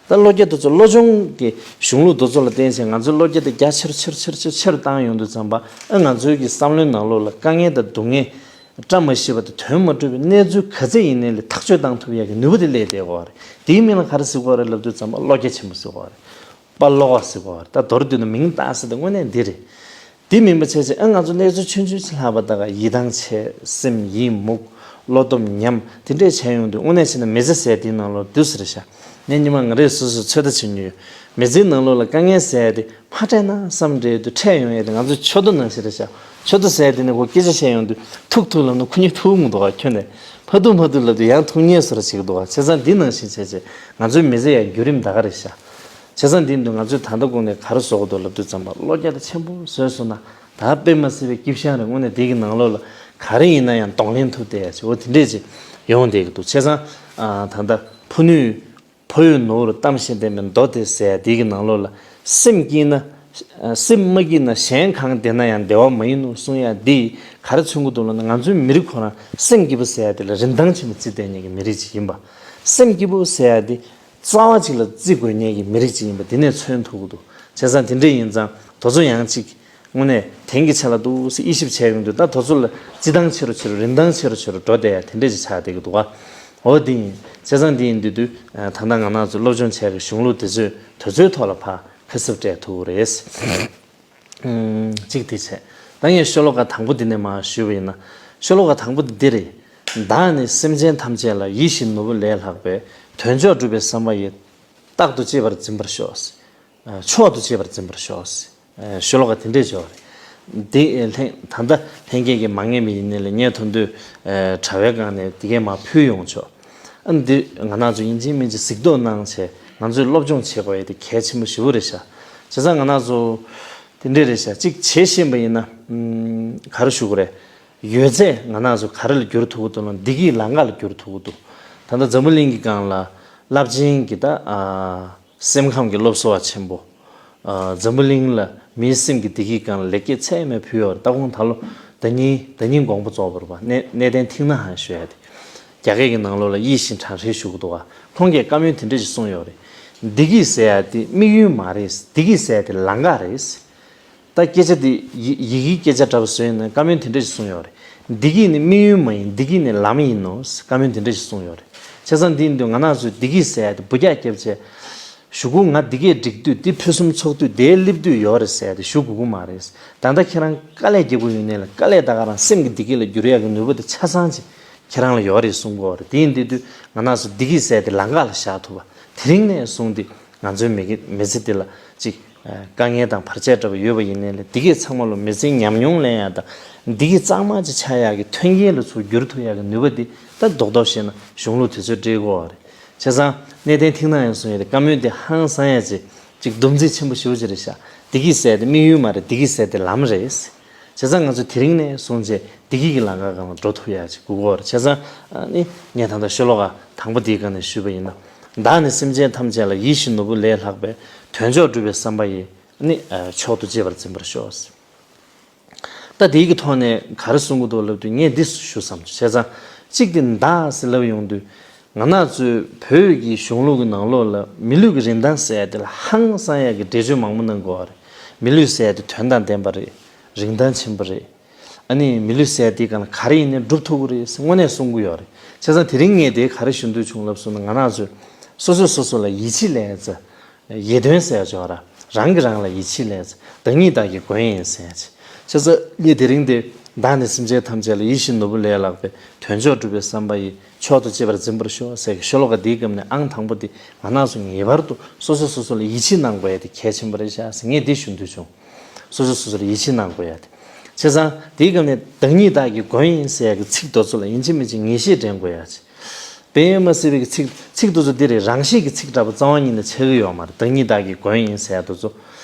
ད་བློ་རྒྱ་དེ་ཚོ་བློ་སྦྱོང་གི་གཞུང་ལུགས་དེ་ཚོ་ལ་བརྟེན་བྱས་ང་ཚོའི་བློ་རྒྱ་དེ་རྒྱ་ཆེ་རུ་ཆེ་རུ་ཆེ་རུ་ཆེ་རུ་ཆེ་རུ་བཏང་ཡོང་དུས་ཙམ་པ་ཨ་ང་ཚོའི་གི་བསམ་བློའི་ནང་ལོགས་ལ་དཀའ་ངལ་དང་སྡུག་བསྔལ་བཀྲ་མ་ཤིས་པ་དང་དོན་མ་འགྲུབ་པའི་གནས་ཚུལ་ག་ཚད་ཡིན་ནའི་ལས་ཐག་གཅོད་བཏང་ཐུབ་ཡག་གི་ནུས་པ་དེ་སླེབས་བསྡད་ཡོད་རེད། དེའི་མིང་ལ་ག་རེ་ཟེར་གྱི་ཡོད་རེད་ལབ་དུས་ཙམ་པ་བློ་རྒྱ་ཆེན་པོ་ཟེར་གྱི་ཡོད་རེད། པ་ལོག་པ་ཟེར་གོ་བ་རེད། ད་མདོར་བསྡུས་ན་མིང་བཏགས་ས་དེ་དངོས་གནས་འདི་རེད། འདི་མིན་པ་བྱས་ཚེ་ཨ་ང་ཚོ་གནས་ཚུལ་ཆུང་ཆུང་ཅིག་ལྷག་པ་ད་ག་ཡིད་ཐང་ཆད། སེམས་ཡིད་མུག། བློ་སྟོབས་ཉམས། དེ་འདྲས་བྱས་ཡོང་དུས་དངོས་གནས་བྱས་ན་མི་ཚེ་ཟེར་དེའི་ནང་ལོགས་འདུས་ཟེར་ཤག་ངས་ཉི་མ་ང་རས་སོ་སོས་ཚོད་ལྟ་བྱེད་མྱོང་ཡོད། མི་ཚེའི་ནང་ལོགས་ལ་དཀའ་ངལ་ཟེར་དེ་མ་འཕྲད་ན་བསམ་འདྲེ་དུ་འཕྲད་ཡོང་ཡས་དེ་ང་ཚོ་ཆོ་ཏོ་ནང་བཞིན་རེད་ཤག་ཆོ་ཏོ་ཟེར་དེ་ནི་ཁོ་སྐད་ཆ་བཤད་ཡོང་དུས་ཐུག་ཐུག་ལབ་ན་ཁོ་གཉིས་ཐུག་མི་འདུག་ག་ཁྱོན་ནས་ཕ་ཐུག་མ་ཐུག་ལབ་དུས་ཡང་ཐུག་ཉེས་བཟོ་འདྲ་བྱེད་ཀྱི་འདུག་ག་བྱས་ཙང་འདི་ནང་བཞིན་བྱས་བྱས་ང་ཚོའི་མི་ཚེ་ཡང་བརྒྱུད་རིམ་ད་ག་རེད་ཤག་བྱས་ཙང་འདི་འདུག་ང་ཚོས་ད་ལྟ་དགོངས་ནས་ག་རེ་བཟོ་དགོས་འདུག་ལབ་དུས་ཙམ་པ་བློ་རྒྱ་དེ་ཆེན་པོ་བཟོས་སོང་ན་ད་དཔེ་མ་སྲིད་པའི་སྐྱིད་ཤང་རེད། དངོས་གནས་དེ་གི་ནང་ལོགས་ལ་ག་རེ་ཡིན་ན་ཡང་གདོང་ལེན་ཐུབ་བསྡད་ཡ་ཅིག་འོ་དེ་འདྲས་ཅིག་ཡོང་བསྡད་ཀྱི་འདུག་བྱས་ཙང་ད་ལྟ་ཕུ་ནུས་ཕ་ཡུལ་ནོར་བུ་གཏམ་བཞིན་བསྟན་པའི་མདོ་དེ་ཟེར་ཡ་དེ་གི་ནང་ལོགས་ལ་སེམས་སྐྱིད་ན་སེམས་མ་སྐྱིད་ན་གཞན་གང་བདེ་ན་ཡང་བདེ་བ་མ་ཡིན་ནོ་གསུང་ཡ་འདི་ག་རེ་མཚོན་གྱི་འདུག་ལབ་ན་ང་ཚོའི་མི་རིགས་ཁོ་རང་སེམས་སྐྱིད་པོ་ཟེར་ཡ་དེ་ལ་རིན་ཐང་ཆེན་པོ་བརྩི་བསྡད་མཁན་གྱི་མི་རིགས་ཅིག་ཡིན་པ། སེམས་སྐྱིད་པོ་ཟེར་ཡ་དེ་རྩ་བ་གཅིག་ལ་བརྩི་དགོས་མཁན་གྱི་མི་རིགས་ཅིག་ཡིན་པ་འདི་ནས་མཚོན་ཐུབ་ཀྱི་འདུག་བྱས་ཙང་དེ་འདྲ་ཡིན་ཙང་དེ་ཚོ་ཡང་གཅིག་དངོས་གནས་དེང་གི་ཆ་ལ་འདུག་སེ་དབྱེ་ཞིབ་བྱས་ཡོང་དུས་ད་དེ་ཚོ་ལ་བརྩི་སྟངས་ཆེ་རུ་ཆེ་རུ་རིན་ཐང་ཆེ་རུ་ཆེ་རུ་འགྲོ་བསྡད་ཡ་དེ་འདྲ་ཅིག་ཆགས་བསྡད་ཀྱི་འདུག་ག་འོ་དེ་ཡིན། བྱས་ཙང་འདི་ཡིན་དུས་དུས་ད་ལྟ་ང་རང་ཚོ་སློབ་སྦྱོང་བྱས་ཀྱི་གཞུང་ལུགས་དེ་ཚོས་དེ་ཚོའི་ཐོག་ལ་ཕར་ཁ་གསབ་སྤྲད་ཐུབ་ཀྱི་རེད། གཅིག་དེ་བྱས། ད་ངས་ཤོ་ལོ་ཀ་དང་པོ་འདི་ནས་མར་ཞུས་པ་ཡིན་ན། ཤོ་ལོ་ཀ་དང་པོ་འདི་འདི་རེད། བདག་ནི་སེམས་ཅན་ཐམས་ཅད་ལ། ཡིད་བཞིན་ནོར་བུ་ལས་ལྷག་པའི། དོན་མཆོག་སྒྲུབ་པའི་བསམ་པ་ཡིས། རྟག་ཏུ་གཅེས་པར་འཛིན་པར་ཤོག་མཆོག་ཏུ་གཅེས་པར་འཛིན་པར་ཤོག་ཤོ་ལོ་ཀ་དེ་འདྲས་བྱས་པ་རེད། འདི་ལྷན་ད་ལྟ་ལྷན་རྒྱས་ཀྱིས་མ་ངེས་པ་ཡིན་ནའི་ལས་ངས་དོན་དུ་དྲ་བའི་སྒང་ནས་འདི་གས་མར་ཕུལ་ཡོང་ཆོག་ཨ་འདི་ང་རང་ཚོ་ཡིན་གཅིག་མིན་གཅིག་གཟིགས་རྟོག་གནང་བྱས་ང་ཚོས་སློབ་སྦྱོང་བྱེད་དགོས་ཡ་དེ་གལ་ཆེན་པོ་ཞེ་པོ་རེད་ཤག་བྱས་ཙང་ང་རང་ཚོ་དེ་འདྲས་རེད་ཤག་གཅིག་བྱེད་བཞིན་པ་ཡིན་ན་ག་རེ་ཞུ་དགོས་རེད། ཡོད་ཚད་ང་རང་ཚོ་ག་རེ་ལ་བསྒྱུར་ཐུབ་ཀྱི་འདུག་ལབ་ན་བདེ་སྐྱིད་ལམ་ཁ་ལ་བསྒྱུར་ཐུབ་ཀྱི་འདུག་ད་ལྟ་འཛམ་བུ་གླིང་གི་སྒང་ལ་རླབས་ཆེན་གྱི་ད་ཨ། སེམས་ཁམས་ཀྱི་སློབ་གསོ་བ་ཆེན་པོ། ཨ། འཛམ་བུ་གླིང་ལ་མིའི་སེམས་ཀྱི་བདེ་སྐྱིད་སྒང་ལ་ལེགས་སྐྱེས་ཚད་མེད་ཕུལ་ཡོད་རེད། ད་དགོང་ད་ལོ་ཟླ་ཉིན་ཟླ་ཉིན་དགོངས་པ་རྫོགས་པ་རེད་པ། གནས་གནས་བརྟན་ཐིག་ནག་ཧན་ཞུ་ཡ་དེ། རྒྱ་སྐད་ཀྱི་ནང་ལོགས་ལ་ཡིད་བཞིན་གྲང་ཧྲེ་ཞུ་གི་འདུག་ག་ཁོང་གིས་བཀའ་མོལ་དེ་འདྲ་ཞིག་གསུངས་ཡོད་རེད། བདེ་སྐྱིད་ཟེར་ཡ་དེ་དམིགས་ཡུལ་མ་རེད། བདེ་སྐྱིད་ཟེར་ཡ་དེ་ལམ་ཁ་རེད། ད་སྐད་ཆ་འདི་ཡི་ཡི་གེའི་སྐད་ཆ་འདྲ་པོ་བཟོས་ཡིན་ན་བཀའ་མོལ་དེ་འདྲ་ཞིག་གསུངས་ཡོད་རེད། བདེ་སྐྱིད་ནི་དམིགས་ཡུལ་མ་ཡིན། བདེ་སྐྱིད་ནི་ལམ་ཡིན་ནོ། བཀའ་མོལ་དེ་འདྲ་ཞིག་གསུངས་ཡོད་རེད། བྱས་ཙང་འདི་ཡིན་དུས་ང་རང་ཚོས་བདེ་སྐྱིད་ཟེར་ཡ་དེ་འབུ་རྒྱག་བརྒྱབ་བྱས། གཞུག་གུ་ང་བདེ་སྐྱིད་སྒྲིག་དུས་འདི་ཕུན་སུམ་ཚོགས་དུས་དེའི་སླེབས་དུས་ཡོད་རེད་ཟེར་ཡ་དེ་ཞུ་དགོས་ཀྱི་མ་རེད། ད་ལྟ་ཁྱེད་རང་དཀའ་ལས་རྒྱག་གི་ཡོད་ནའི་ལ་དཀའ་ལས་ད་ག་རང་སེམས་ཀྱི་བདེ་སྐྱིད་ལ་བསྒྱུར་ཡག་གི་ནུས་པ་དེ་ཆ་ཚང་ཅིག་ཁྱེད་རང་ལ་ཡོད་རེད་གསུང་གི་ཡོད་རེད། དེ་ཡིན་དུས་དུས་ང་རང་ཚོ་བདེ་སྐྱིད་ཟེར་ཡ་དེ་ལམ་ཁ་ལ་བཞག་ཐུབ་པ་དེ་རིང་ནས་བཟུང་སྟེ། ང་ཚོའི་མི་གི་མི་ཚེ་འདི་ལ་ཅིག་དཀའ་ངལ་དང་བར་ཆད་འདྲ་པོ་ཡོད་པ་ཡིན་ནའི་ལས་འདི་གས་ཚང་མ་ལོ་མི་ཚེའི་ཉམས་མྱོང་ལེན་ཡག་དང་འདི་གས་གཙང་མ་ཅིག་ཆགས་ཡག་གི་མཐུན་རྐྱེན་ལ་ཚུར་བསྒྱུར་ཐུབ་ཡག་གི་ནུས་པ་འདི་ད་རྡོག་རྡོག་བཤད་ན་གཞུང་ལུགས་དེ་ཚོས་སྤྲད་དགོས་པ་རེད། བྱས་ཙང་གནས་བརྟན་ཐིག་ནག་ཡང་གསུང་ཡག་དེ་བཀའ་མོལ་དེ་ཧང་སང་ཡག་ཅིག་ཅིག་སྡོམ་རྩིས་ཆེན་པོ་ཞེ་པོ་ཅིག་རེད་ཤག་འདི་གས་ཟེར་དེ་དམིགས་ཡུལ་མ་རེད། འདི་གས་ཟེར་དེ་ལམ་རེད། བྱས་ཙང་ང་ཚོ་དེ་རིང་ནས་བཟུང་བྱས་བདེ་སྐྱིད་ཀྱི་ལམ་ཁ་སྒང་ལ་འགྲོ་ཐུབ་ཡག་ཅིག་དགོས་ཀྱི་ཡོད་རེད། བྱས་ཙང་ནི་ངས་ད་ལྟ་ཤོ་ལོ་ཀ་དང་པོ་འདིའི་སྒང་ནས་ཞུས་པ་ཡིན་ན། བདག་ནི་སེམས་ཅན་ཐམས་ཅད་ལ། ཡིད་བཞིན་ནོར་བུ་ལས་ལྷག་པའི། དོན་མཆོག་སྒྲུབ་པའི་བསམ་པ་ཡིས། ནི་མཆོག་ཏུ་གཅེས་པར་འཛིན་པར་ཤོག་ད་དེའི་གི་ཐོག་ནས་ག་རེ་གསུང་གི་འདུག་ལབ་དུས་ངས་འདི་ཞུ་བསམ་བྱས་ཙང་གཅིག་དེ་བདག་ཟེར་ལབ་ཡོང་དུས། ང་རང་ཚོའི་བོད་ཀྱི་གཞུང་ལུགས་ཀྱི་ནང་ལོགས་ལ་མི་ལུས་ཀྱི་རིན་ཐང་ཟེར་ཡ་དེ་ལ་ཧང་སང་ཡ་གི་འགྲེལ་བརྗོད་མང་པོ་གནང་དགོས་པ་རེད། མི་ལུས་ཟེར་ཡ་དེ་དོན་དང་ལྡན་པ་རེད། རིན་ཐང་ཆེན་པོ་རེད། ཨ་ནི་མི་ལུས་ཟེར་ཡ་དེའི་སྒང་ལ་ག་རེ་ཡིན་ནའི་སྒྲུབ་ཐུབ་ཀྱི་རེད་ཟེར་དངོས་གནས་གསུང་གི་ཡོད་རེད། བྱས་ཙང་དེ་རིང་ངས་དེ་ག་རེ་ཞུ་འདོད་བྱུང་ལབ་སོང་ན་ང་རང་ཚོས་སོ་སོས་སོ་སོ་ལ་ཡིད་ཆེས་ལས་ཚེ། ཡིད་རྟོན་ཟེར་ཡ་ཅིག་ཡོད་ར། རང་གིས་རང་ལ་ཡིད་ཆེས་ལས་ཚེ་བདག་ཉིད་བདག་གི་མགོན་ཡིན་ཟེར་ཡ་ཅིག་བྱས་ཙང་ངས་དེ་རིང་དེ་ བདག་ནི་སེམས་ཅན་ཐམས་ཅད་ལ། ཡིད་བཞིན་ནོར་བུ་ལས་ལྷག་པའི། དོན་མཆོག་སྒྲུབ་པའི་བསམ་པ་ཡིས། མཆོག་ཏུ་གཅེས་པར་འཛིན་པར་ཤོག་ཟེར་གྱི་ཤོ་ལོ་ཀ་འདིའི་སྐབས་ནས་ཨང་དང་པོ་འདི་ང་རང་ཚོ་ངེས་པར་དུ་སོ་སོ་སོ་སོ་ལ་ཡིད་ཆེས་གནང་དགོས་ཡ་དེ་གལ་ཆེན་པོ་རེད་ཤག་ཟེར་ངས་འདི་ཞུ་འདོད་བྱུང་། སོ་སོ་སོ་སོ་ལ་ཡིད་ཆེས་གནང་དགོས་ཡ་དེ། བྱས་ཙང་འདིའི་སྐབས་ནས་བདག་ཉིད་བདག་གི་མགོན་ཡིན་ཟེར་ཡ་གི་ཚིག་དེ་ཚོ་ལ་ཡིན་གཅིག་མིན་གཅིག་ངེས་ཤེས་འདྲེན་དགོས་ཡ་ཅིག་དཔེ་མ་སྲིད་པའི་གི་ཚིག་ཚིག་དེ་ཚོ་འདི་རེད། རང་བཞིན་གྱི་ཚིག་འདྲ་པོ་རྩ་བ་ཉིད་ནས་ཆགས་ཀྱི་ཡོད་མ་རེད། བདག་ཉིད་བདག་གི་མགོན་ཡིན་ཟེར་ཡ་དེ་ཚོ་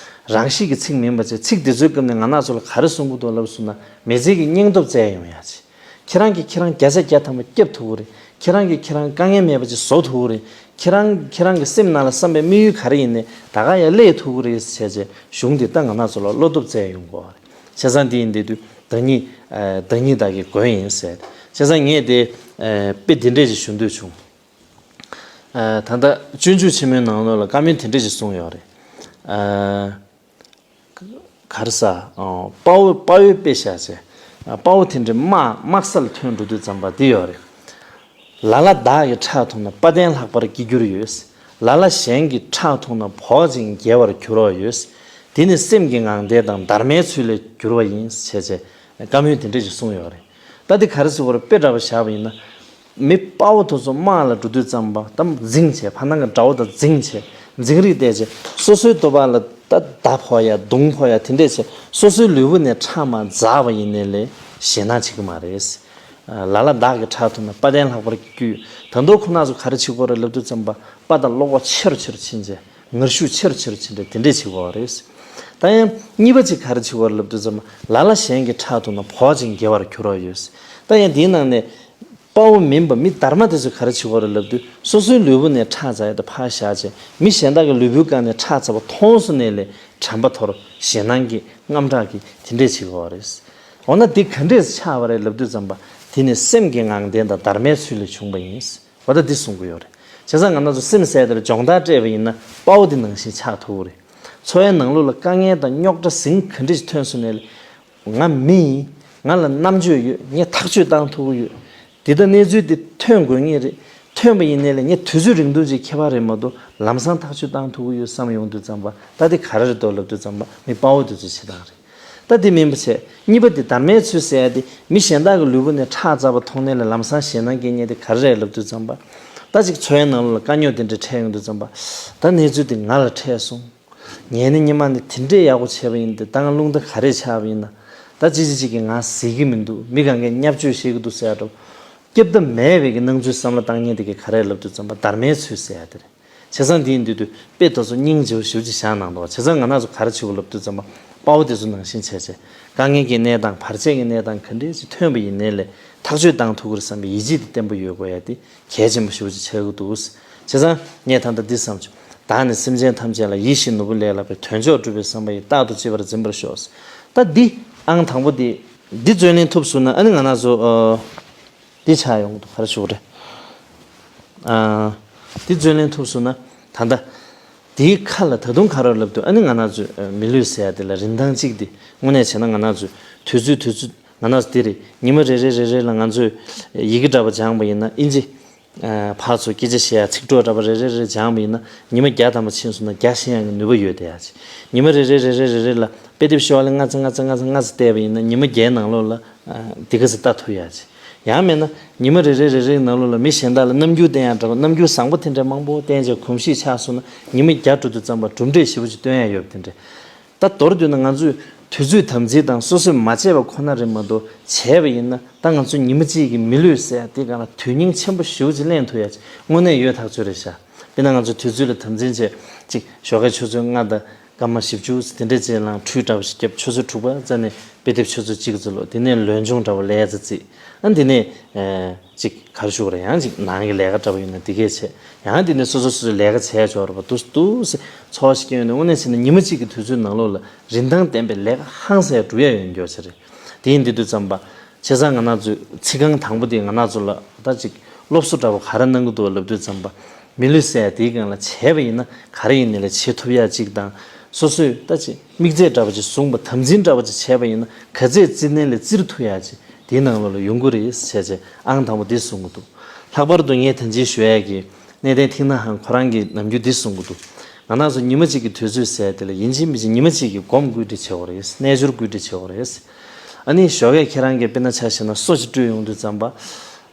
རང་བཞིན་གྱི་ཚིག་མིན་པ་བྱས། ཚིག་འདི་ཚོའི་སྐབས་ནས་ང་རང་ཚོ་ལ་ག་རེ་གསུང་གི་འདུག་ལབ་སོང་ན། མི་ཚེ་གི་སྙིང་སྟོབས་བཙལ་ཡོང་ཡ་ཅིག་ཁྱེད་རང་གིས་ཁྱེད་རང་བརྒྱ་ཆ་བརྒྱ་ཐམ་པ་སྐྱོབ་ཐུབ་ཀྱི་རེད། ཁྱེད་རང་གིས་ཁྱེད་རང་དཀའ་ངལ་མེད་པ་ཅིག་བཟོ་ཐུབ་ཀྱི་རེད། ཁྱེད་རང་ཁྱེད་རང་གི་སེམས་ནང་ལ་བསམ་པའི་དམིགས་ཡུལ་ག་རེ་ཡིན་ནའི་ད་ག་ཡ་སླེབས་ཐུབ་ཀྱི་རེད་ཟེར་བྱས་གཞུང་འདི་ད་ང་རང་ཚོ་ལ་བློ་སྟོབས་བཙལ་ཡོང་དགོས་པ་རེད། བྱས་ཙང་འདི་ཡིན་དུས་བདག་ཉིད་ཨ་བདག་ཉིད་བདག་གི་མགོན་ཡིན་ཟེར། བྱས་ཙང་ངས་དེ་ཨ་དཔེ་འདི་འདྲས་ཅིག་ཞུ་འདོད་བྱུང་། ཨ་ད་ལྟ་སྤྱོད་འཇུག་ཆེན་མོའི་ནང་ལོགས་ལ་བཀའ་མོལ་དེ་འདྲས་ཅིག་གསུངས་ཡོད་རེད། ཨ་ག་རེ་ཟ། ཨ་དཔའ་བོ་དཔའ་བོའི་དཔེ་བཞག་བྱས། ཨ་དཔའ་བོ་དེ་འདྲས་དམག་དམག་ས་ལ་ཐོན་འགྲོ་དུས་ཙམ་པ་འདི་ཡོད་རེད། ལ་ལ་བདག་གིས་ཁྲག་འཐུང་ན། དཔའ་གདན་ལྷག་པར་སྐྱེ་འགྱུར་ཡོད། ལ་ལ་གཞན་གྱིས་ཁྲག་འཐུང་ན། བོག་ཅིང་བརྒྱལ་བར་འགྱུར་བ་ཡོད། དེ་ནི་སེམས་ཀྱི་ངང་ལྡན་དང་སྡར་མའི་ཚུལ་ལས་གྱུར་པ་ཡིན། བྱས་བྱས་བཀའ་མོལ་དེ་འདྲས་ཅིག་གསུངས་ཡོད་རེད། ད་འདི་ག་རེ་ཟེར་དགོས་རེད། དཔེ་འདྲ་པོ་བཞག་པ་ཡིན་ན། མི་དཔའ་བོ་དེ་ཚོ་དམག་ལ་འགྲོ་དུས་ཙམ་པ་ད་འཛིང་བྱས། ཕར་ནང་གི་དགྲ་བོ་དང་འཛིང་བྱས། འཛིང་རིགས་བལྟས་བྱས་སོ་སོའི་འདོད་པ་ལ་ད་མདའ་ཕོག་ཡ་མདུང་ཕོག་ཡ་དེ་འདྲས་བྱས། སོ་སོའི་ལུས་པོ་ནས་ཁྲག་མར་འཛག་པ་ཡིན་ནའི་ལས་ཞེད་སྣང་བྱེད་ཀྱི་མ་རེད། ལ་ལ་བདག་གིས་ཁྲག་འཐུང་ན། དཔའ་གདན་ལྷག་པར་སྐྱེ་འགྱུར་ཡོད། ད་དུང་ཁོ་རང་ཚོ་ག་རེ་བྱེད་དགོས་རེད་ལབ་དུས་ཙམ་པ་དཔའ་དང་བློ་ཁོག་ཆེ་རུ་ཆེ་རུ་ཕྱིན་བྱས། ངར་ཤུགས་ཆེ་རུ་ཆེ་རུ་ཕྱིན་བྱས་དེ་འདྲས་བྱེད་དགོས་པ་རེད། ད་ཡང་གཉིས་པ་ཅིག་ག་རེ་བྱེད་དགོས་རེད་ལབ་དུས་ཙམ་པ། ལ་ལ་གཞན་གྱིས་ཁྲག་འཐུང་ན། བོག་ཅིང་བརྒྱལ་བར་འགྱུར་བ་ཡོད། ད་ཡང་དེའི་ནང་ནས་དཔའ་བོ་མིན་པ་མི་སྡར་མ་དེ་ཚོས་ག་རེ་བྱེད་དགོས་རེད་ལབ་དུས། སོ་སོའི་ལུས་པོ་ནས་ཁྲག་འཛག་ཡ་དེ་ཕར་བཞག་བྱས། མི་གཞན་དག་གི་ལུས་པོའི་སྒང་ནས་ཁྲག་འཛག་པ་མཐོང་སོང་ནའི་ལས་དྲན་པ་འཐོར། ཞེད་སྣང་སྐྱེ། དངངས་སྐྲག་སྐྱེ། དེ་འདྲས་བྱེད་དགོས་པ་རེད། འོ་ན་འདི་ག་འདྲས་ཆགས་པ་རེད་ལབ་དུས་ཙམ་པ། དེ་ནི་སེམས་ཀྱི་ངང་ལྡན་དང་སྡར་མའི་ཚུལ་ལས་བྱུང་བ་ཡིན། འོ་ད་འདི་གསུང་གི་ཡོད་རེད། བྱས་ཙང་ང་རང་ཚོ་སེམས་ཟེར་དེ་ལ་སྦྱོང་བརྡར་སྤྲད་པ་ཡིན་ན་དཔའ་བོ་འདི་ནང་བཞིན་ཆགས་ཐུབ་ཀྱི་རེད། འཚོ་བའི་ནང་ལོགས་ལ་དཀའ་ངལ་དང་རྙོག་དྲ་ཟིང་ག་འདྲ་ཞིག་ཐོན་སོང་ནའི་ལས། ང་མི་ཡིན། ང་ལ་རྣམ་དཔྱོད་ཡོད། ངས་ཐག་གཅོད་བཏང་ཐུབ་ཀྱི་ཡོད། འདི་ལྟར་གནས་ཚུལ་འདི་ཐོན་དགོས་ངེས་རེད། ཐོན་པ་ཡིན་ནའི་ལས་ངས་དུས་ཚོད་རིང་ཐུང་ཅིག་ཁྱད་པར་རེད་མ་གཏོགས་ལམ་སང་ཐག་གཅོད་བཏང་ཐུབ་ཀྱི་ཡོད་བསམ་ཡོང་དུས་ཙམ་པ། ད་འདི་ག་རེ་རེད་འདུག་ལབ་དུས་ཙམ་པ་མི་དཔའ་བོ་དེ་ཚོ་བྱེད་སྟངས་རེད། ད་དེ་མིན་པ་བྱས། གཉིས་པ་དེ་སྡར་མའི་ཚུལ་ཟེར་ཡ་དེ་མི་གཞན་དག་གི་ལུས་པོ་ནས་ཁྲག་འཛག་པ་མཐོང་ནའི་ལས་ལམ་སང་ཞེད་སྣང་སྐྱེ་མཁན་དེ་ག་རེ་རེད་ལབ་དུས་ཙམ་པ། ད་ཅིག་འཚོ་བའི་ནང་ལོགས་ལ་དཀའ་རྙོག་དེ་འདྲ་འཕྲད་ཡོང་དུས་ཙམ་པ། ད་གནས་ཚུལ་དེ་ང་ལ་འཕྲད་སོང་། ངས་ནི་སྔོན་མ་ནས་དེ་འདྲས་ཡག་པོ་བྱས་པ་ཡིན་ཏེ། ད་ང་རླུང་རྟ་ག་རེ་ཆགས་པ་ཡིན་ན། ད་ཅི་ཅི་ཅིག་གིས་ང་གཟིགས་ཀྱི་མི་འདུག་མི་གང་གས་བརྙས་བཅོས་བྱེད་ཀྱི་འདུག་ཟེར་ཡ་འདྲ་པོ། སྐྱབས་ཐབས་མེད་པའི་གི་སྣང་ཚུལ་བསམ་བློ་བཏང་མཁན་དེ་གས་ག་རེ་ལབ་དུས་ཙམ་པ་སྡར་མའི་ཚུལ་ཟེར་ཡ་དེ་རེད། བྱས་ཙང་འདི་ཡིན་དུས་དུས་དཔེ་དེ་ཚོ་སྙིང་རྗེ་པོ་ཞེ་པོ་ཅིག་བཞག་གནང་འདུག་བྱས་ཙང་ང་རང་ཚོ་ག་རེ་བྱེད་དགོས་ལབ་དུས་ཙམ་པ་དཔའ་བོ་དེ་ཚོ་ནང་བཞིན་བྱས་བྱས། དཀའ་ངལ་གྱི་གནས་སྟངས་བར་ཆད་ཀྱི་གནས་སྟངས་ག་འདྲས་ཅིག་ཐོན་པ་ཡིན་ནའི་ལས་ཐག་གཅོད་བཏང་ཐུབ་ཀྱི་རེད་བསམ་པའི་ཡིད་ཆེས་དེ་བརྟན་པོ་ཡོད་དགོས་ཡ་དེ་གལ་ཆེན་པོ་ཞེ་པོ་ཅིག་ཆགས་ཀྱི་འདུག་བྱས་ཙང་ངས་ད་ལྟ་འདི་བསམ་བྱུང་། བདག་ནི་སེམས་ཅན་ཐམས་ཅད་ལ། ཡིད་བཞིན་ནོར་བུ་ལས་ལྷག་པའི། དོན་མཆོག་སྒྲུབ་པའི་བསམ་པ་ཡིས། རྟག་ཏུ་གཅེས་པར་འཛིན་པར་ཤོག་ད་འདི་ཨང་དང་པོ་འདི་འདི་རྩོད་ལེན་ཐུབ་སོང་ན་ཨ་ནི་ང་རང་ཚོ་ཨ། འདི་ཆགས་ཡོང་གི་འདུག་ག་རེ་ཞུ་དགོས་རེད། ཨ། འདི་རྩོད་ལེན་ཐུབ་སོང་ན་ད་ལྟ་འདིའི་ཁ་ལ་ད་དུང་ག་རེ་ལབ་འདུག་ཨ་ནི་ང་རང་ཚོའི་ཨ་མི་ལུས་ཟེར་ཡ་དེ་ལ་རིན་ཐང་གཅིག་འདི་དངོས་གནས་བྱས་ན་ང་རང་ཚོའི་དུས་ཚོད་དུས་ཚོད་ང་རང་ཚོ་འདི་རེད། ཉི་མ་རེ་རེ་རེ་རེ་ལ་ང་ཚོས་ཡི་གེ་འདྲ་པོ་སྦྱངས་པ་ཡིན་ན་ཨིན་ཇི། ཨ་ཕར་ཚུར་སྐད་ཆ་བཤད་ཡ་ཚིག་གྲོགས་འདྲ་པོ་རེ་རེ་རེ་སྦྱངས་པ་ཡིན་ན་ཉི་མ་བརྒྱ་ཐམ་པ་ཕྱིན་སོང་ན་རྒྱ་ཤེས་ཡ་གི་ནུས་པ་ཡོད་དེ་ཡ་ཅིག་ཉི་མ་རེ་རེ་རེ་རེ་རེ་རེ་ལ་དཔེ་དེབ་ཤོག་ལ་ལྔ་ཙམ་ལྔ་ཙམ་ལྔ་ཙམ་ལྔ་ཙམ་བལྟས་པ་ཡིན་ན་ཉི་མ་བརྒྱའི་ནང་ལོགས་ལ་ཨ་འདི་ག་ཚོད་ལྟ་ཐུབ་ཡ་ཅིག་ཡང་མིན་ན་ཉི་མ་རེ་རེ་རེ་རེའི་ནང་ལོགས་ལ་མི་གཞན་དག་ལ་རྣམ་འགྱུར་བསྟན་ཡ་འདྲ་པོ་རྣམ་འགྱུར་བཟང་པོ་དེ་འདྲ་མང་པོ་བསྟན་བྱས་གོམས་གཤིས་ཆགས་སོང་ན་ཉི་མ་བརྒྱ་འགྲོ་དུས་ཙམ་པ་གྲུབ་འབྲས་ཞེ་པོ་ཅིག་སྟོན་ཡ་ཡོད་པ་དེ་འདྲ། ད་མདོར་བསྡུས་ན་ང་ཚོས་དུས་ཚོད་དམ་འཛིན་དང་སོ་སོས་མ་བྱས་པ་ཁོ་ན་རེད་མ་གཏོགས་བྱས་པ་ཡིན་ན་ད་ང་ཚོ་ཉི་མ་གཅིག་གི་མི་ལུས་ཟེར་ཡ་དེ་སྒང་ལ་དོན་སྙིང་ཆེན་པོ་ཞེ་པོ་ཅིག་ལེན་ཐུབ་ཡ་ཅིག་དངོས་གནས་ཡོད་ཐག་ཆོད་རེད་ཤག་དཔེར་ན་ང་ཚོ་དུས་ཚོད་ལ་དམ་འཛིན་བྱས་ཅིག་ཞོགས་ཀའི་ཆུ་ཚོད་ལྔ་དང་སྐར་མ་བཞི་བཅུ་དེ་འདྲས་ཅིག་ལ་འཕྲུལ་འདྲ་པོ་ཞིག་བརྒྱབ། ཆུ་ཚོད་དྲུག་པ་ཙམ་ནས་དཔེ་དེབ་ཆུ་ཚོད་གཅིག་ཙམ་ཀློག་དེ་ནས་ལོན་ཆུང་འདྲ་པོ་ལས་ཙམ་རྩེད། ཨ་འདི་ནས་ཨེ། ཅིག་ག་རེ་ཞུ་དགོས་རེད། ཡང་ཅིག་ནང་གི་ལས་ཀ་འདྲ་པོ་ཡོད་ན་འདི་གས་བྱས། ཡང་འདི་ནས་སོ་སོ་སོ་སོའི་ལས་ཀ་བྱས་ཆོག་རེད་པ། འདུག་འདུག་སེ་ཚོར་བ་ཞིག་སྐྱེ་ཡོང་ནས་དངོས་གནས་བྱས་ན་ཉི་མ་གཅིག་གི་དུས་ཚོད་ནང་ལོགས་ལ་རིན་ཐང་ལྡན་པའི་ལས་ཀ་ཧང་སང་ཡ་སྒྲུབ་ཡ་ཡོད་མཁན་ཅིག་རེད། དེ་ཡིན་དུས་དུས་ཙམ་པ། བྱས་ཙང་ང་རང་ཚོའི་ཚིག་རྐང་དང་པོ་དེ་ང་རང་ཚོ་ལ་ད་ཅིག་སློབ་གསོ་འདྲ་པོ་ག་རེ་གནང་གི་འདུག་ལབ་དུས་ཙམ་པ། མི་ལུས་ཟེར་ཡ་དེའི་སྒང་ལ་བྱས་པ་ཡིན་ན་ག་རེ་ཡིན་ནའི་ལས་བྱེད་ཐུབ་ཡ་གཅིག་དང་། སོ་སོས་ད་ཅིག་དམིགས་ཚད་འདྲ་པོ་ཅིག་བཟུང་བ་དམ་འཛིན་འདྲ་པོ་ཅིག་བྱས་པ་ཡིན་ན་ག་ཚད་བརྩི་ནའི་ལས་བརྩི་ཐུབ་ཡ་ཅིག་དེའི་ནང་ལོགས་ལ་ཡོང་གི་རེད་ཟེར་བྱས་ཨང་དང་པོ་འདི་གསུང་གི་འདུག་ལྷག་པར་དུ་ངས་ད་གིན་ཞུ་ཡ་གི་གནས་བརྟན་ཐིག་ནག་ཧང་ཁོ་རང་གིས་ནམ་རྒྱུན་འདི་གསུང་གི་འདུག་ང་རང་ཚོ་ཉི་མ་གཅིག་གི་དུས་ཚོད་ཟེར་དེ་ལ་ཡིན་གཅིག་མིན་གཅིག་ཉི་མ་གཅིག་གི་སྒོམ་བཀོད་སྒྲིག་བྱེད་དགོས་རེད། རྣལ་འབྱོར་བཀོད་སྒྲིག་བྱེད་དགོས་རེད། ཨ་ནི་ཞོགས་ཀས་ཁྱེད་རང་གིས་དཔེར་ན་ཆ་བཞག་ན་སོ་ཅིག་བཀྲུས་ཡོང་དུས་ཙམ་པ།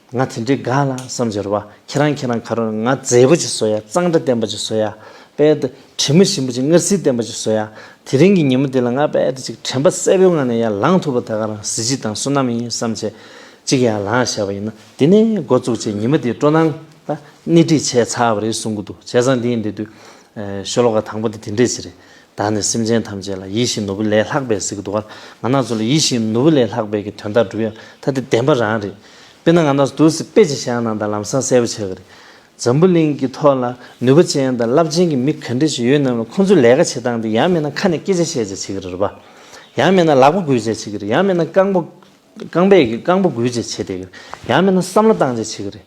ང་དེ་འདྲའི་དགའ་ལ་བསམ་བྱས་རེད་བ། ཁྱེད་རང་ཁྱེད་རང་ག་རེ་ང་མཛེས་པོ་ཅིག་བཟོ་ཡ། གཙང་སྦྲ་ལྡན་པ་ཅིག་བཟོ་ཡ། དཔལ་དུ་དྲི་མ་ཞིམ་པོ་ཅིག་མངར་ཟིལ་ལྡན་པ་ཅིག་བཟོ་ཡ། དེ་རིང་གི་ཉིན་མོ་འདི་ལ་ང་དཔལ་དུ་ཅིག་དྲན་པ་གསལ་པོའི་ངང་ནས་ཡར་ལངས་ཐུབ་པ་ད་ག་རང་གཟི་བརྗིད་དང་བསོད་ནམས་ཡིན་བསམ་བྱས་ཅིག་ཡར་ལངས་བཞག་པ་ཡིན་ན། དེ་ནས་འགོ་བཙུགས་བྱས་ཉི་མ་འདིའི་སྤྲོ་སྣང་ད་སྣེ་ཁྲིད་བྱས་ཚར་བ་རེད་གསུང་གི་འདུག་བྱས་ཙང་འདི་ཡིན་དུས་དུས་ཤོ་ལོ་ཀ་དང་པོ་འདི་དེ་འདྲས་ཅིག་རེད། བདག་ནི་སེམས་ཅན་ཐམས་ཅད་ལ། ཡིད་བཞིན་ནོར་བུ་ལས་ལྷག་པའི་ཟེར་གྱི་འདུག་ག་ང་རང་ཚོ་ལ་ཡིད་བཞིན་ནོར་བུ་ལས་ལྷག་པའི་གི་དོན་དག་སྒྲུབ་ཡ་ད་དེ་བདེན་པ་རང་རེད། དཔེར་ན་ང་རང་ཚོ་འདུག་སེ་དཔེ་ཅིག་བཞག་ན་ད་ལམ་སང་གསལ་པོ་ཆགས་ཀྱི་རེད། འཛམ་བུ་གླིང་གི་ཐོག་ལ་ནུས་པ་ཅན་དང་རླབས་ཆེན་གྱི་མི་ག་འདྲ་ཞིག་ཡོད་ན་ཁོང་ཚོས་ལས་ཀ་བྱེད་སྟངས་དེ་ཡང་མིན་ན་ཁ་ནས་སྐད་ཆ་བཤད་བྱས་བྱེད་ཀྱི་རེད་པ། ཡང་མིན་ན་ལག་པ་འགུལ་བྱས་བྱེད་ཀྱི་རེད། ཡང་མིན་ན་རྐང་པ་རྐང་པས་ཀྱི་རྐང་པ་འགུལ་བྱས་བྱེད་བསྡད་ཀྱི་རེད། ཡང་མིན་ན་བསམ་བློ་བཏང་བྱས་བྱེད་ཀྱི་རེད།